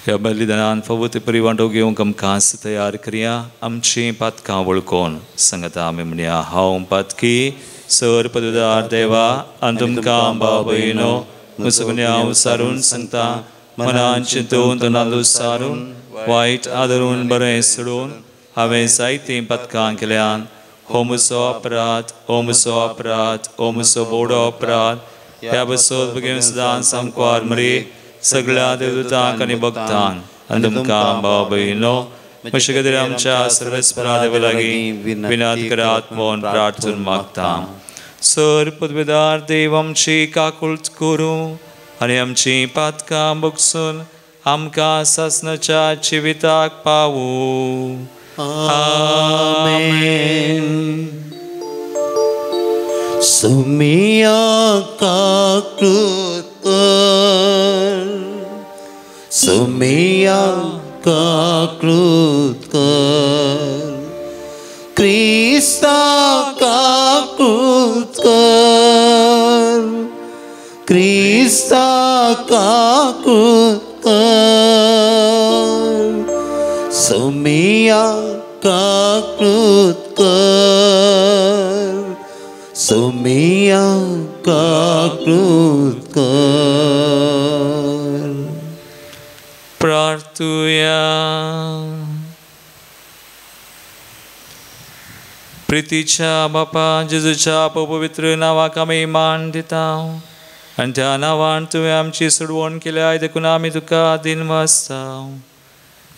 ह्या बलिदानान फावो ते परी वांटो घेवंक आमकां तयार करया. आमचीं पातकां वळखून सांगता आमी म्हणया, हांव पातकी सर पदवीदार देवा आनी तुमकां भाव भयणो म्हजो गुन्यांव सारून सांगता. मनान चिंतून तोंडान सारून वायट आदरून बरें सोडून हांवें जायतीं पातकां केल्यान. हो म्हजो अपराध, हो म्हजो अपराध, हो म्हजो व्हडो अपराध. ह्या बसोत भुरगें सदां सामकार मरी सगळ्या देवदूतांक आनी भक्तांक आनी तुमकां भाव भयणो म्हजे खातीर आमच्या सर्वेस्परा देवा लागीं विनंती करात म्हूण प्रार्थून मागता. सर पदवीदार देव आमची काकुळट करूं आनी आमची पातकां भोगसून आमकां सासणाच्या जिविताक पावूं. आमेन. सुमिया काकुळट कर, सुमिया काकुळट कर, क्रिस्ता काकूत कर, क्रिस्ता काकूत कर, सोमिया काकूत कर, सोमिया काकूत कर। प्रार्थुया। प्रितीच्या बापा जेजूच्या पवित्र नांवाक आमी मान दिता आनी त्या नांवान तुवें आमची सोडवण केल्या देखून आमी तुका दिनवासता।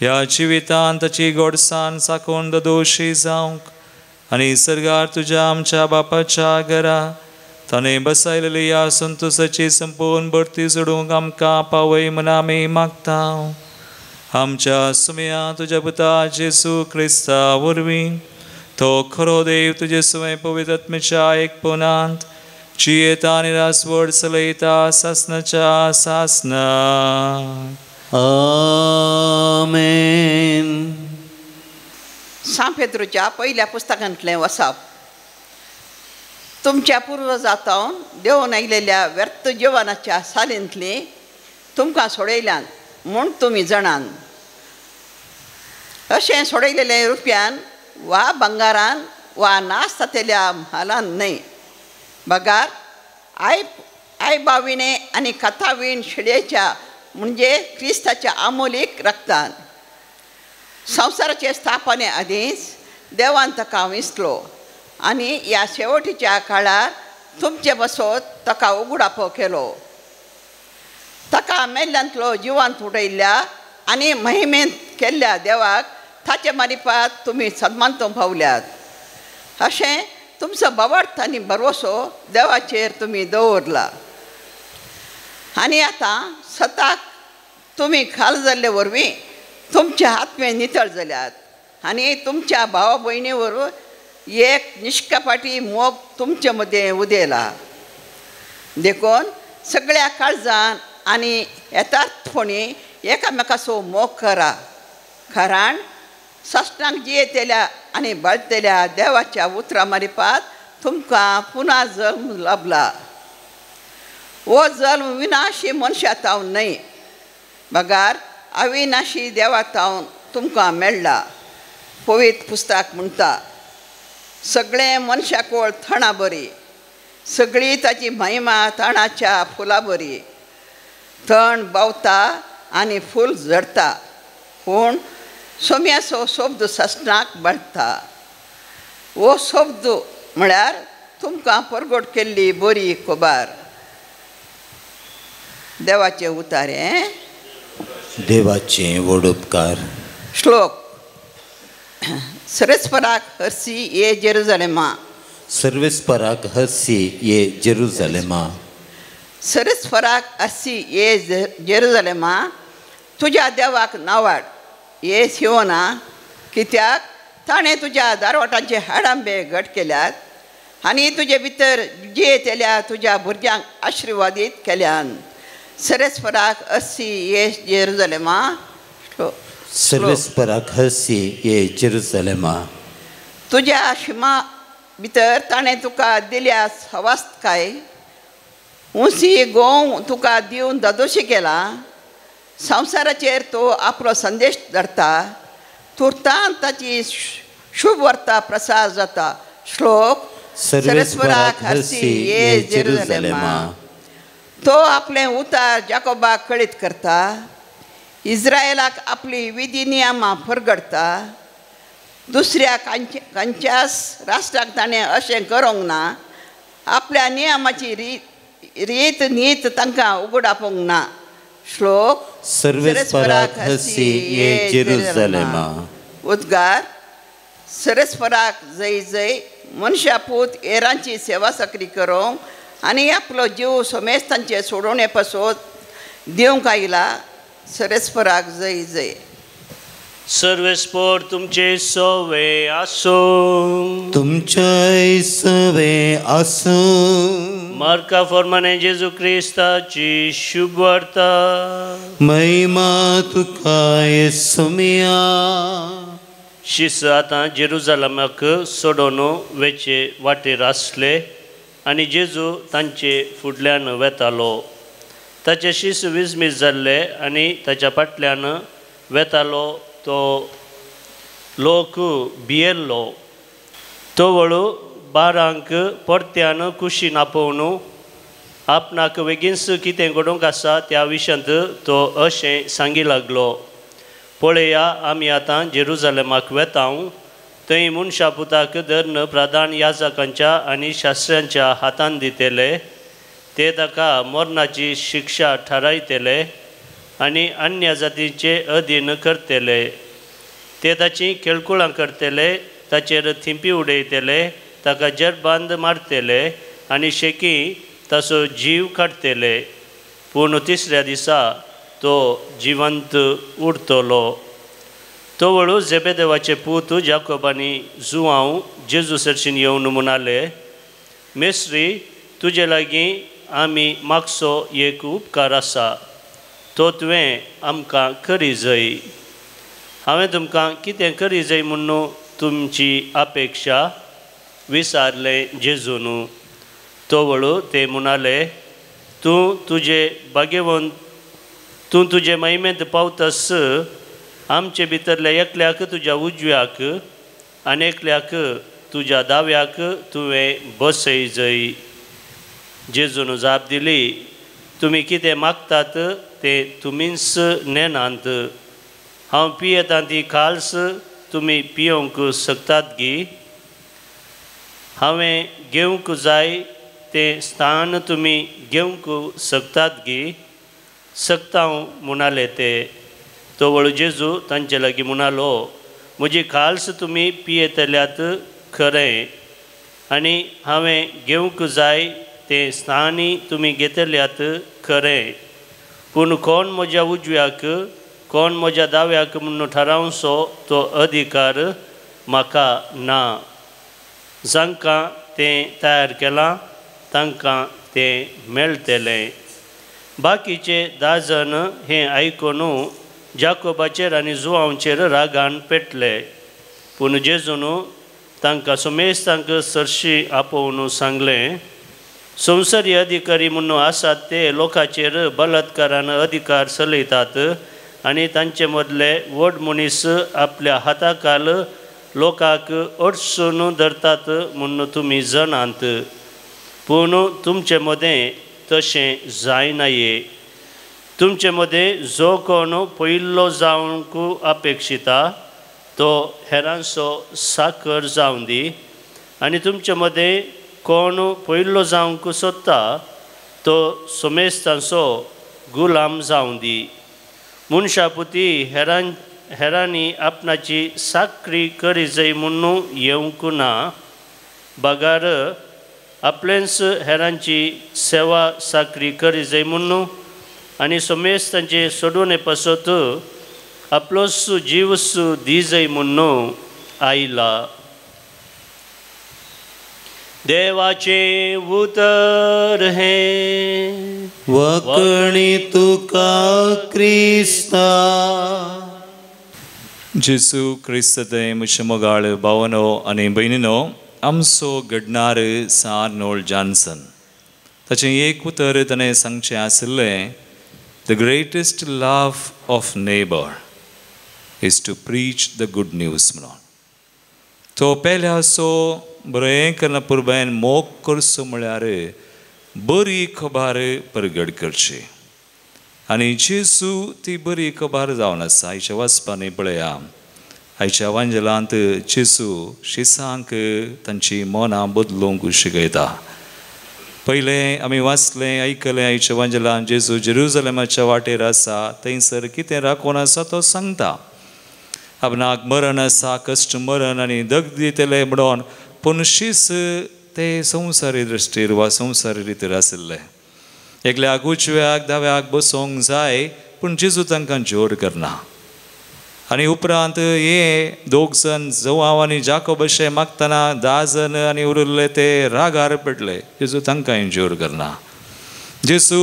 ह्या जिवितान ताची गोडसान साकून दोशी जावंक आनी सर्गार तुज्या आमच्या बापाच्या घरा ताणें बसायलेली ह्या संतोसाची संपूर्ण भरती सोडूंक आमकां पावय म्हूण आमी मागता। आमच्या सुमया तुज्या पुता जेजू क्रिस्ता वरवीं तो खरो देव तुजे सुवें पवित्र आत्म्याच्या एकपणांत जियेता आनी रासवड चलयता सासनाच्या सासना। आमेन। सांत पेद्रूच्या पयल्या पुस्तकांतलें वसाप। तुमच्या पुर्वजातावन देवून आयिल्ल्या व्यर्थ जिवनाच्या सालींतली तुमकां सोडयल्यान म्हूण तुमी जाणान। अशें सोडयलेलें रुपयान वा बंगारान वा नाश जातल्या म्हालान न्हय, बगार I I बाविणे आनी कथावीण शिळेच्या म्हणजे क्रिस्ताच्या आमोलीक रक्तान। संवसाराचे स्थापने आदींच देवान ताका विसलो आनी ह्या शेवटीच्या काळार तुमचे बसोत ताका उगडापो केलो। ताका मेल्ल्यांतलो जिवांत उडयल्ल्या आनी महिमेंत केल्ल्या देवाक ताचे मारिपात तुमी सन्मानतो पावल्यात। अशें तुमचो भावार्थ आनी भरवसो देवाचेर तुमी दवरला आनी आतां सताक तुमी खाल जाल्ले वरवीं तुमच्या आत्मे नितळ जाल्यात आनी तुमच्या भावा भयणी वरवीं एक निश्कपाटी मोग तुमचे मदें उदेला। देखून सगळ्या काळजान आनी यथार्थपणी एकामेकाचो मोग करा, कारण साश्टांक जियेतल्या आनी बाळतेल्या देवाच्या उतरां मारिपात तुमकां पुना जल्म लाभला। हो जल्म विनाशी मनशा तावन न्हय, बगार अविनाशी देवा तावन तुमकां मेळ्ळा। पवित्र पुस्तक म्हणटा, सगळें मनशाकोळ थणा बरी, सगळी ताची महिमा तणाच्या फुलां बरी। तण बावता आनी फूल झडता, पूण सोम्याचो शब्द सासणाक बाळता। हो शब्द म्हळ्यार तुमकां परगट केल्ली बरी खबर। देवाचें उतारें। देवाचें व्हड उपकार। श्लोक। सर्वेस्पराक हरसी ये जेरुजालेमा। सर्वेस्पराक हरसी ये जेरुजालेमा। सर्वेस्पराक हरसी ये जेरुजालेमा, तुज्या देवाक नावाड ये सिवना, कित्याक ताणें तुज्या दारवाटांचे हाडांबे घट केल्यात आनी तुजे भितर जियेतल्या तुज्या भुरग्यांक आशिर्वादीत केल्यान। सर्वेस्पराक हरसी ये जेरुजालेमा। सर्वेस्पराक हरसी ये जेरुजालेमा। तुज्या शिमा भितर ताणें तुका दिल्या सवास्तकाय, उंची गोंव तुका दिवन दादोशी केला। संवसाराचेर तो आपलो संदेश धाडटा, तुर्तान ताची शुभ वार्ता प्रसार जाता। श्लोक। सर्वेस्पराक हरसी ये जेरुजालेमा। तो आपलें उतार जाकोबाक कळीत करता, इस्रायलाक आपली विधी नियमां परगडटा। दुसऱ्या खंयच्याच राष्ट्राक ताणें अशें करूंक ना, आपल्या नियमाची रीत नीत तांकां उगडापोवंक ना। श्लोक। सर्वेस्पराक हरसी ये जेरुजालेमा। उद्गार। सर्वेस्पराक जय जय। मनशा पूत हेरांची सेवा सक्री करूंक आनी आपलो जीव सोमेस्तांचे सोडोवणे पासत दिवंक आयला। सर्वेस्पराक जय जय। सर्वेस्पर तुमचे सवे आसूं। तुमचे सवे आसूं। मार्का फॉर्माने जेजू क्रिस्ताची शुभ वार्ता। महिमा तुका येसुमिया। शीस आतां जेरुजालमाक सोडून वेचे वाटेर आसले आनी जेजू तांचे फुडल्यान वेतालो. ताचे शीस विजमीज जाल्ले आनी ताच्या फाटल्यान वेतालो तो लोक भियेल्लो. तो वळू बारांक परत्यान कुशीन आपोवन आपणाक बेगीनच कितें घडोवंक आसा त्या विशयांत तो अशें सांगी लागलो. पळया, आमी आतां जेरुजालेमाक वेता, थंय मनशा पुताक धरून प्रधान याजकांच्या आनी शास्त्र्यांच्या हातान दितले, ते ताका मरणाची शिक्षा थारायतले आनी अन्य जातीचे अधीन करतले. ते ताची खेळकुळां करतले, ताचेर थिंपी उडयतले, ताका जरबांद मारतले आनी शेकी ताचो जीव काडटले. पूण तिसऱ्या दिसा तो जिवंत उरतलो. तो वळू जेबेदेवाचे पूत जाकोब आनी जुआंव जेजू सरशीन येवन म्हणाले, मेस्त्री, तुजे लागीं आमी मागचो एक उपकार आसा, तो तुवें आमकां करी जाय. हांवें तुमकां कितें करी जाय म्हूण तुमची अपेक्षा विचारलें जेजून. तो वळू ते म्हणाले, तूं तुजे भाग्यवंत, तूं तुजे महिमेंत पावतस आमचे भितरल्या एकल्याक तुज्या उजव्याक आनी एकल्याक तुज्या दाव्याक तुवें बसय जाय. जेजून जाप दिली, तुमी कितें मागतात तें तुमीच नेनात. हांव पियेतां ती खाल्स तुमी पियोवंक शकतात गी? हांवें घेवंक जाय तें स्थान तुमी घेवंक शकतात गी? शकता म्हणाले ते. तो वळू जेजू तांचे लागीं म्हणालो, म्हजी खाल्स तुमी पियेतल्यात खरें आनी हांवें घेवंक जाय तें स्थानय तुमी घेतल्यात खरें, पूण कोण म्हज्या उजव्याक कोण म्हज्या दाव्याक म्हूण थारावचो तो अधिकार म्हाका ना. जांकां तें तयार केलां तांकां तें मेळटलें. बाकीचे 10 जण हें आयकून जाकोबाचेर आनी जुआंवचेर रागान पेटले. पूण जेजून तांकां समेस्तांक सरशी आपोवन सांगलें, संवसारी अधिकारी म्हूण आसात ते लोकांचेर बलात्कारान अधिकार चलयतात आनी तांचे मदले व्हड मनीस आपल्या हाताखाल लोकांक अडचून धरतात म्हूण तुमी जाणात. पूण तुमचे मदें तशें जायनाये. तुमचे मदें जो कोण पयिल्लो जावंक अपेक्षिता तो हेरांचो साकर जावं दी आनी तुमचे मदें कोण पयिल्लो जावंक सोदता तो समेस्तांचो गुलाम जावं दी. मनशापुती हेरांनी आपणाची साकरी करी जाय म्हूण येवंक ना, बगार आपलेंच हेरांची सेवा साकरी करी जाय म्हूण आनी समेस्तांचे सोडोवणे पासत आपलोच जीव दी जाय म्हूण आयला. देवाचें उतर हें वखणी तुका क्रिस्ता. जेजू क्रिस्त म्हज्या मोगाळ भावनो आनी भयणीनो, आमचो घडणार आर्नोल्ड जॉन्सन ताचें एक उतर ताणें सांगचें आशिल्लें, the greatest love of neighbour is to preach the good news म्हणून. तो पेल्याचो बरें करना पुरबायन मोग करचो म्हळ्यार बरी खबर परगट करची आनी जेजू ती बरी खबर जावन आसा. आयच्या वाचपांनी पळया, आयच्या वांजेलांत जेजू शिसांक तांची मनां बदलूंक शिकयता. पयलें आमी वाचलें आयकलें आयच्या वांजेलांत जेजू जेरुजलेमाच्या वाटेर आसा, थंयसर कितें राखून आसा तो सांगता. आपणाक मरण आसा, कश्ट मरण आनी दग दितले म्हणून, पूण शीस ते संवसारी दृश्टीर वा संवसारी रितीर आशिल्ले. एकल्याक उजव्याक दाव्याक बसोंक जाय, पूण जेजू तांकां जोर करना. आनी उपरांत हे दोग जण जवाव आनी जाकोब अशें मागतना 10 जण आनी उरिल्ले ते रागार पडले. जेजू तांकां जोर करना. जेजू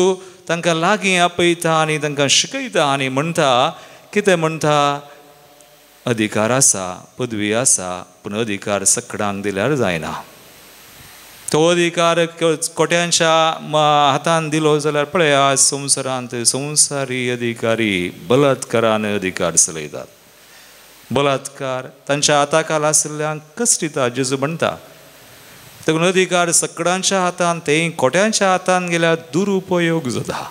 तांकां लागीं आपयता आनी तांकां शिकयता आनी म्हणटा, कितें म्हणटा, अधिकार आसा, पदवी आसा, पूण अधिकार सकडांक दिल्यार जायना. तो अधिकार कोट्यांच्या हातान दिलो जाल्यार पळया संवसारांत संवसारी अधिकारी बलात्कारान अधिकार चलयतात. बलात्कार तांच्या हाताखाल आशिल्ल्यांक कश्ट दिता जेजू म्हणटा. देखून अधिकार सकडांच्या हातान ते कोट्यांच्या हातान गेल्यार दुरुपयोग जाता.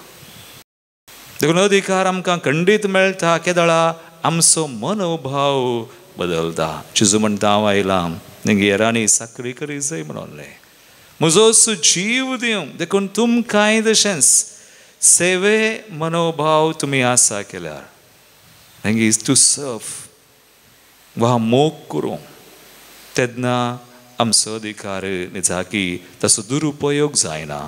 देखून अधिकार आमकां खंडीत मेळटा केदळा आमचो मनोभाव बदलता. जेजू म्हणटा हांव आयलां हेरांनी साकरी करी जाय म्हणून म्हजो जीव दिवंक. देखून तुमकांय तशेंच सेवे मनोभाव तुमी आसा केल्यार मागीर टू सर्व वा मोग करूं तेन्ना आमचो अधिकार निजाकी ताचो दुरुपयोग जायना,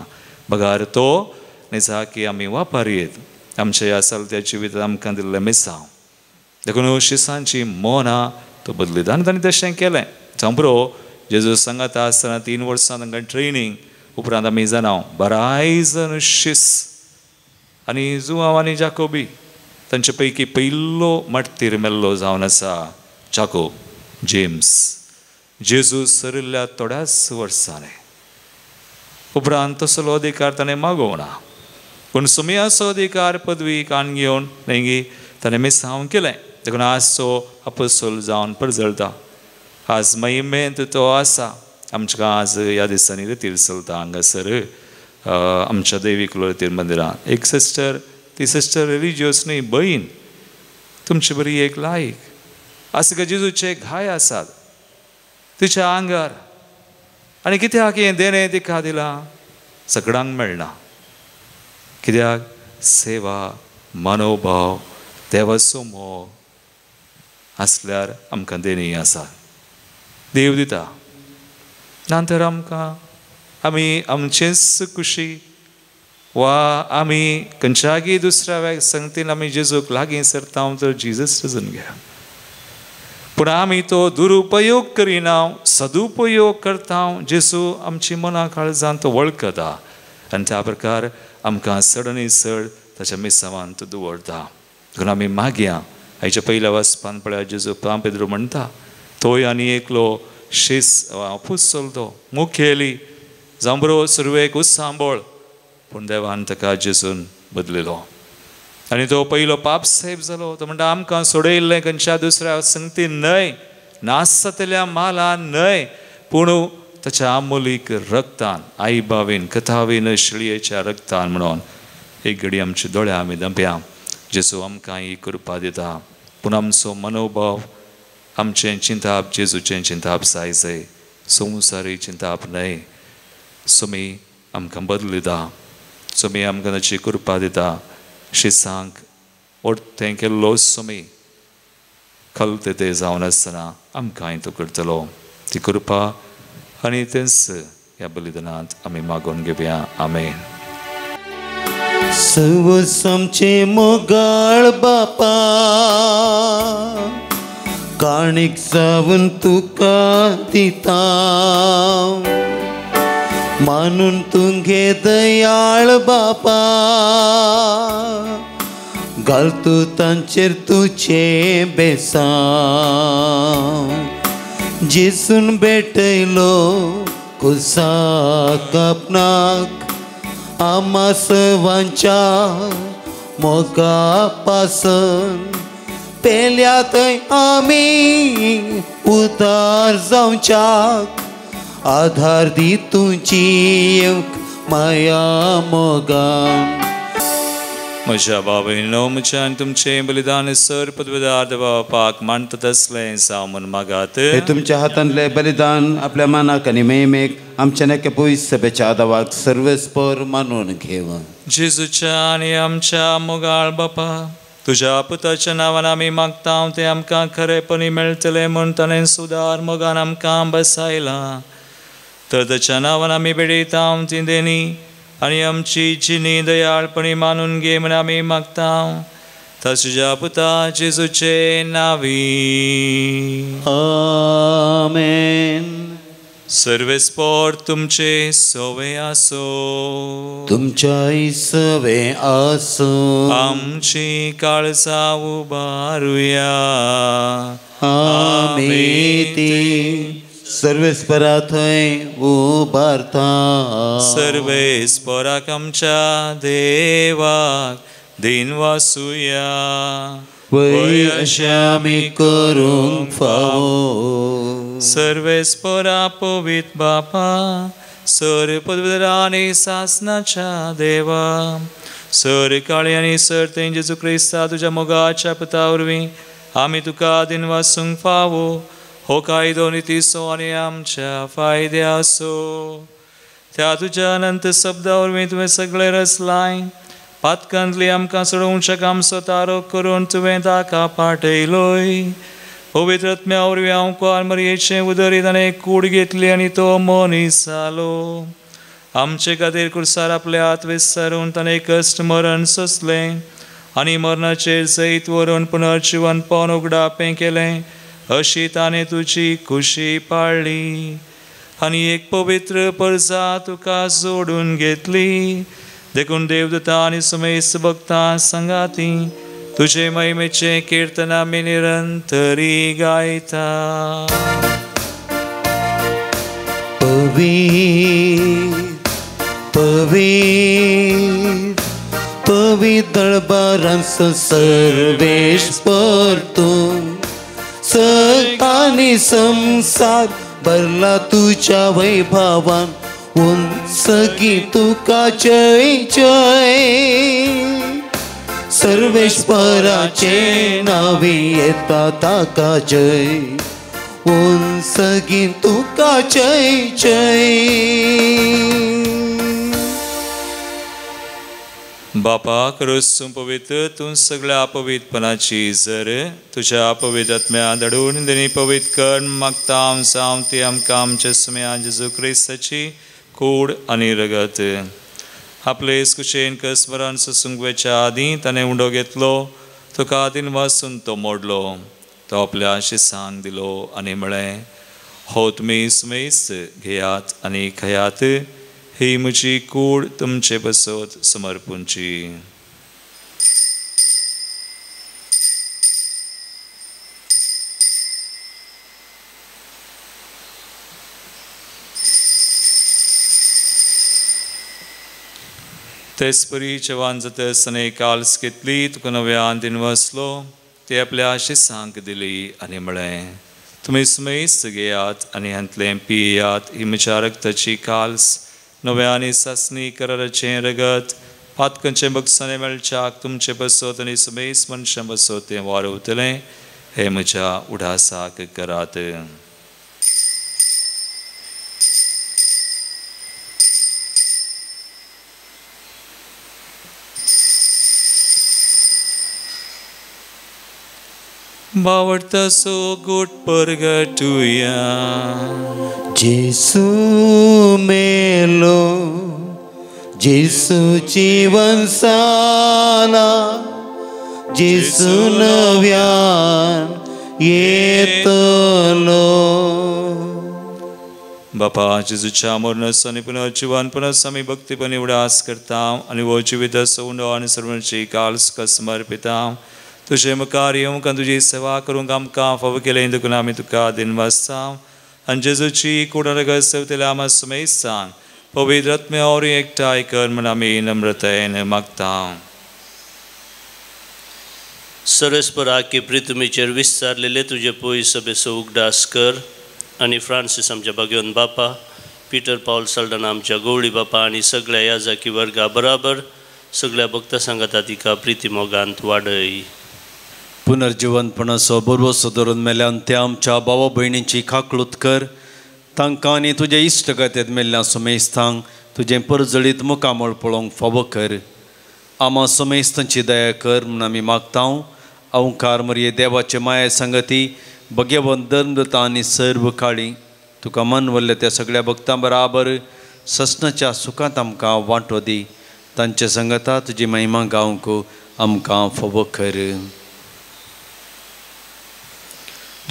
बगार तो निजाकी आमी वापरयेत आमच्या ह्या चलत्या जिवितांत आमकां दिल्लें मिसांव. देखून शिसांची मनां तो बदलिता आनी ताणें तशें केलें. जांबरो जेजू सांगाता आसतना 3 वर्सां तांकां ट्रेनींग उपरांत आमी जाणा बराय जण शिस आनी जुआंव आनी जाकोबी तांचे पैकी पयलो माटतीर मेल्लो जावन आसा जाकोब जेम्स. जेजू सरिल्ल्या थोड्याच वर्सांनी उपरांत तसलो अधिकार ताणें मागोवना, पूण सुमयाचो अधिकार पदवी कान घेवन मागीर ताणें मिसांव केलें. देखून आज तो अपोस्तोल जावन परजळटा. आज महिमेंत तो आसा. आमकां आज ह्या दिसांनी रितीर चलता हांगासर आमच्या देवीक रितीर मंदिरांत एक सिस्टर, ती सिस्टर रिलिजियस न्हय, बहीण तुमचे बरी एक लायक आसा. का जेजूचे घाय आसात तिच्या आंगार आनी कित्याक हें देणें तिका दिलां सगळ्यांक मेळना. कित्याक सेवा मनोभाव देवाचो मोग आसल्यार आमकां देणी आसा. देव दिता नंतर आमकां आमी आमचेच खुशी वा आमी खंयच्यागी दुसऱ्या संगतीन आमी जेजूक लागीं सरता तर जीजस डजन घ्या. पूण आमी तो दुरुपयोग करिना, सदुपयोग करता. जेजू आमची मनां काळजान तो वळखता आनी त्या प्रकार आमकां चड आनी चड ताच्या मिसावान तो दवरता. देखून आमी मागया. हाच्या पयल्या वाचपान पळया जेजू पां पेद्रू म्हणटा तोय आनी एकलो शीस आपुस चलतो मुखेली जांबरो सुरवेक उत्सांबळ, पूण देवान ताका जेजून बदलिलो आनी तो पयलो पाप साहेब जालो. तो म्हणटा आमकां सोडयल्लें खंयच्या दुसऱ्या संगतीन न्हय, नासतल्या मालान न्हय, पूण ताच्या आमोलीक रक्तान, आई बावीन कथावीन शिळयेच्या रक्तान. म्हणून एक घडी आमच्या दोळ्या आमी दंप्या जेजू आमकां ही कृपा दिता. पूण आमचो मनोभाव आमचें चिंताप जेजूचें चिंताप जाय जाय, संवसारी चिंताप न्हय. सुमी आमकां बदलिता, सुमी आमकां ताची कृपा दिता. शिसांक ओडतें केल्लो सुमी खलते ते जावन आसतना आमकांय तो करतलो. ती कृपा आनी तेंच ह्या बलिदानांत आमी मागोवन घेवया. आमेन. सवस आमचे मोगाळ बापा काणीक जावन तुका दिता, मानून तुगे दयाळ बापा घाल तूं तांचेर तुजें बेसांव. जेजून भेटयलो कुसाक आपणाक आमा सवांच्या मोगा पासून पेल्या थंय आमी उदार जावच्याक आधार दी तुजी माया मोगान. म्हज्या बाबायनो म्हज्या आनी तुमचें बलिदान सर पदवेदार देवा बापाक मानता तसलें जावं म्हूण मागात. हे तुमच्या हातांतले बलिदान आपल्या मानाक आनी महिमेक आमच्या नेके पयस सभेच्या आदावाक सर्वेस्पर मानून घेव. जेजूच्या आनी आमच्या मोगाळ बापा, तुज्या पुताच्या नांवान आमी मागता तें आमकां खरेपणी मेळटलें म्हूण ताणें सुदार मोगान आमकां बसायलां. तर ताच्या नांवान आमी भेटयता ती देणी आनी आमची जिणी दयाळपणी मानून घे म्हूण आमी मागता तुज्या पुता जेजूचे नांवी. आमेन. सर्वेस्पोर तुमचे सवे आसो, तुमच्याय सवे आसो। आमची काळजां उबारुया, आमी ती सर्वेस्परा थंय उबारता। सर्वेस्पराक आमच्या देवाक दिनवासुया, वय अशें आमी करूंक फावो। सर्वेस्परा पवित्र बापा, सर पदवीधरा आनी सासनाच्या देवा, सर काळी आनी सर तें जेजू क्रिस्ता तुज्या मोगाच्या पुता वरवीं आमी तुका दिनवासूंक फावो। हो कायदो नितीचो आनी आमच्या फायद्याचो। त्या तुज्या अनंत शब्दा वरवीं तुवें सगळें रचलाय, पातकांतली आमकां सोडोवच्या आमचो तारो करून तुवें ताका पाठयलोय। पवित्र आत्म्या वरवीं आमकां मरयेचें उदरीत आनी कूड घेतली आनी तो मनीस जालो। आमचे खातीर कुर्सार आपले हात विसरून ताणें कश्ट मरण सोंसलें आनी मरणाचेर जैत व्हरून पुनर्जिवन पावन उगडापें केलें, अशी ताणें तुजी खुशी पाळ्ळी आनी एक पवित्र परजा तुका जोडून घेतली। देखून देवदूता आनी समेस्त भक्तां संगाती तुजे महिमेचें किर्तन आमी निरंतरी गायता। पवित्र पवित्र पवित्र दळबारांचो सर्वेस्पर तूं, सग आनी संवसार भरला तुज्या वैभवान, उंचगी तुका जय जय। सर्वेस्पराचे नांवी येता ताका जय, उंचगी तुका जय जय। बापा क्रूस पवित्र तूं सगळ्या अपवित्रपणाची जर तुज्या अपवित्र आत्म्या धाडून देणी पवित्र कर मागता जावं ती आमकां आमच्या सुम्या जेजू क्रिस्ताची कूड आनी रगत। आपले कुशेन कसमरान सोसूंक वचच्या आदीं ताणें उंडो घेतलो, तुका दिनवासून तो मोडलो, तो आपल्या शिसांक दिलो आनी म्हळें, हो तुमी सुमेस्त घेयात आनी खयात, ही म्हजी कूड तुमचे पासत समर्पूंची। तेचपरी जेवण जातच ताणें काल्स घेतली, तुका नव्यान दिनवासलो, ती आपल्या शिसांक दिली आनी म्हळें, तुमी सुमेस्त घेयात आनी हांतलें पियात, ही म्हज्या रक्ताची काल्स, नव्या आनी सासणी कराराचें रगत, पातकांचें बक्षाणें मेळच्याक तुमचे पासत आनी सुमेस्त मनशां पासत तें वारवतलें, हें म्हज्या उडासाक करात। बावडतासो गोट परगटुया। जेसू मेलो, जेसू जीवन साला, जेसू नव्यान येतलो। बापा जेजूच्या मरणाचो आनी पुनर्जिवनपणाचो आमी भक्तीपणी उडास करता आनी हो जिविताचो उंडो आनी सर्वांची काल्स तुका समर्पिता। तुजे मुखार येवंक आनी तुजी सेवा करूंक आमकां फावो केलें देखून आमी तुका दिनवासता आनी जेजूची कूड रगत सेवतल्या आमा सुमेस्तांक पवित्र आत्म्या वरवीं एकठांय कर म्हूण आमी नम्रतायेन मागता। सर्वेस्पराक पृथ्वीचेर विस्तारलेले तुजे पय सभेचो उगडास कर आनी फ्रांसीस आमच्या भाग्यवंत बापा, पिटर पावल साल्दाना आमच्या गवळी बापा आनी सगळ्या याजाकी वर्गा बराबर सगळ्या भक्ता सांगाता तिका प्रिती मोगांत वाडय। पुनर्जिवनपणाचो भरवसो धरून मेल्यान त्या आमच्या भावा भयणींची खाकळूत कर, तांकां आनी तुजे इश्टगतेंत मेल्ल्या सुमेस्तांक तुजें परजळीत मुखामळ पळोवंक फावो कर। आमा सुमेस्तांची दया कर म्हूण आमी मागता। अवकार मरये देवाचे माये संगती भगवंत धर्मदूतां आनी सर्व काळी तुका मनवल्ल्या त्या सगळ्या भक्तां बराबर ससनाच्या सुखांत आमकां वांटो दी, तांचे संगता तुजी महिमा गावंक आमकां फावो कर।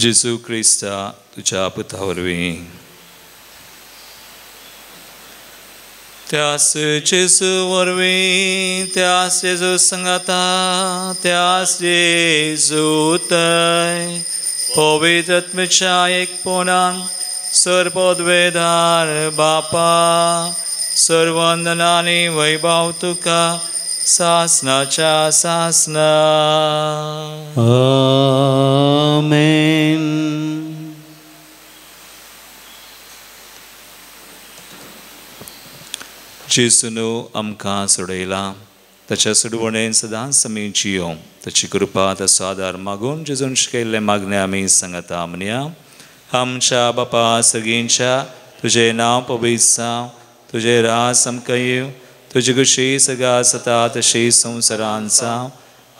जेजू क्रिस्ता तुज्या पुता वरवीं। त्यास जेजू वरवीं, त्यास जेजू संगाता, त्यास जेजू तय पवित्र आत्म्याच्या एकपणान सर्वपदवेदार बापा सर्वंदनानी वैभव तुका सासनाच्या सासना. आमेन. जेजून आमकां सोडयला ताच्या सोडवणेन सदांच आमी जियों. ताची कृपा ताचो आदार मागून जेजून शिकयल्लें मागणें आमी सांगता म्हणया. आमच्या बापा सगळींच्या तुजें नांव पवित्र जावं, तुजें राज आमकां येवं, तुजी खुशी सगळ्या जाता तशी संवसारांत जावं.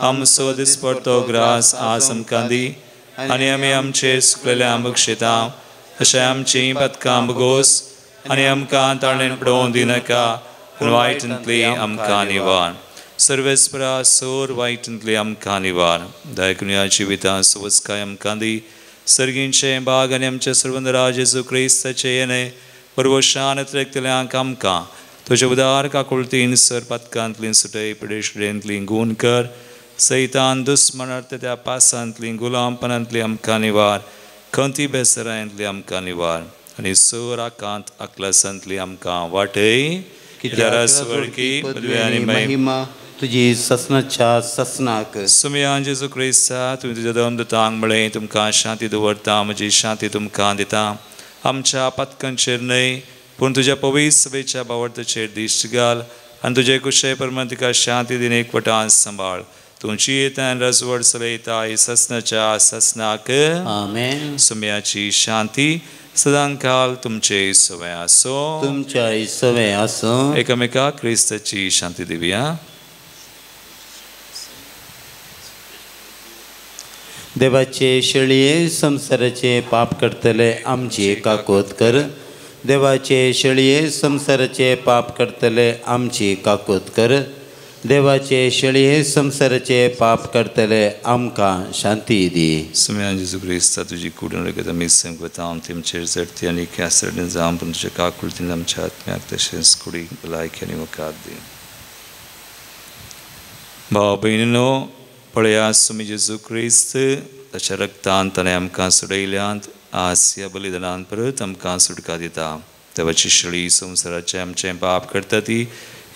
आमचो दिसपडतो ग्रास आज आमकां दी आनी आमी आमचे सुकलेल्या बक्षिता तशें आमचीं पदकां भोगोस आनी आमकां ताळेन पडोवन दिनाका पूण वायटांतली आमकां निवार. सर्वेस्परा सोर वायटांतली आमकां निवार. दयकुन्या जिवितां सुवस्काय आमकां दी. सर्गींचें बाग आनी आमचे सर्वंदराज जेजू क्रिस्ताचें येणें परवशान अतिरेकतल्यांक आमकां तुजे उदार काकुळतीन सर पदकांतली सुटय पिडेशडेंतली गूण कर. सैतान दुस्मनार्थ त्या पासांतली गुलामपणांतली आमकां निवार. खंती बेसरांतली आमकां निवार आनी सर आकांत आकलासांतली आमकां वाटय. महिमा तुजी ससनाच्या ससनाक. सुमयान जेजू क्रिस्ता तुवें तुज्या दोन दुतांक म्हळें तुमकां शांती दवरता, म्हजी शांती तुमकां दिता. आमच्या पातकांचेर न्हय पूण तुज्या पवित्र सभेच्या बावडताचेर दिश्ट घाल आनी तुजे कुशे प्रमाण तिका शांती दिन एकवटान सांबाळ. तुमची येतान रजवड चलयता ससनाच्या ससनाक. आमेन. सुमयाची शांती सदांकाल तुमचे सवय आसो. तुमच्या सवय आसो. एकामेका क्रिस्ताची शांती दिवया. देवाचे शेळये संसाराचे पाप करतले आमची काकूत कर. देवाचे शेळये संसाराचे पाप करतले आमची काकूत कर. देवाचे शेळये संसाराचे पाप करतले आमकां शांती दी. सुमयान जेजू क्रिस्ता तुजी कुडून रगत आमी संगता आमचेर चडती आनी कॅसरडीन जावं पूण तुज्या काकुळतीन आमच्या आत्म्याक तशेंच कुडीक भलायकी आनी वकात दी. भाव भयणीनो पळया सुमी जेजू क्रिस्त ताच्या रक्तान ताणें आमकां सोडयल्यांत. आज ह्या बलिदानान परत आमकां सुटका दिता. देवाची शेळी संवसाराचें आमचें पाप करता ती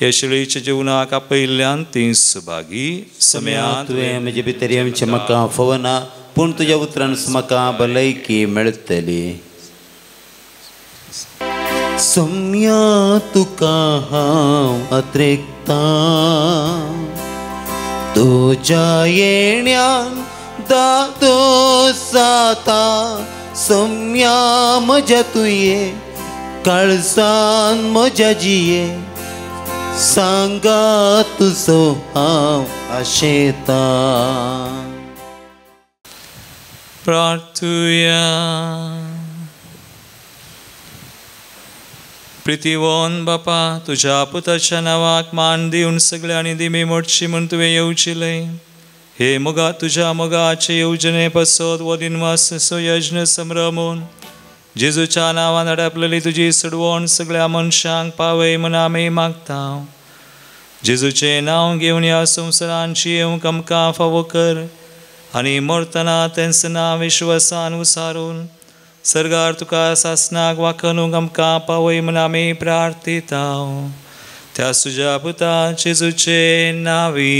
ह्या शेळीच्या जिवनाक आपयल्ल्यान ती सुभागी. सम्या तुवें म्हजे भितर आमचें म्हाका फवना पूण तुज्या उतरान म्हाका भलायकी मेळटली. सम्या तुका हांव अत्रेकता तुज्या येण्यान दादो जाता. सम्या म्हज्या तुये काळजान म्हज्या जिये सांगा तुजो हांव आशेता. प्रार्थुया. प्रितीवन बापा तुज्या पुताच्या नांवाक मान दिवन सगळ्यांनी दिमी मोडची म्हूण तुवें येवचिलें. हे मोगा तुज्या मोगाचे येवजणे पासत वो दिनवास यज्ञ संभ्रमून जेजूच्या नांवान अडपलेली तुजी सोडवण सगळ्या मनशांक पावय म्हूण आमी मागता. जेजूचें नांव घेवन ह्या संवसारांची येवंक आमकां फावो कर आनी मरतना तेंच नांव विश्वासान उसारून सर्गार तुका सासनाक वाखणूक आमकां पावय म्हूण आमी प्रार्थिता. त्या तुज्या पुता जेजूचे नांवी.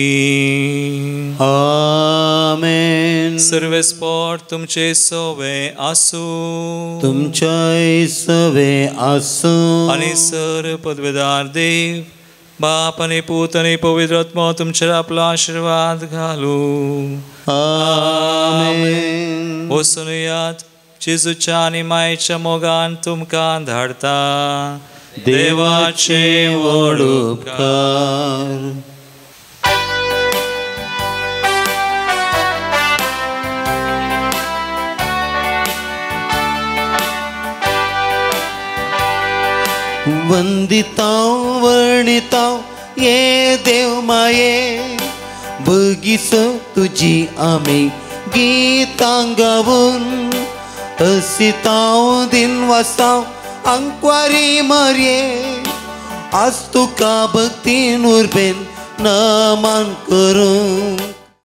आमेन. सर्वेस्पोर तुमचे सवे आसूं. तुमच्याय सवे आसूं. आनी सर पदवेदार देव बाप आनी पूत आनी पवित्र आत्मो तुमचेर आपलो आशिर्वाद घालूं. आमेन. वचून यात जेजूच्या आनी मायेच्या मोगान तुमकां धाडता. देवाचे व्हड उपकार. वंदितां वर्णितां ये देव माये बगीचो तुजी आमी गीतां गावून हसितां दिन वासांव अंकवारी मरये आज तुका भक्तीन उर्बेन नमन करूं.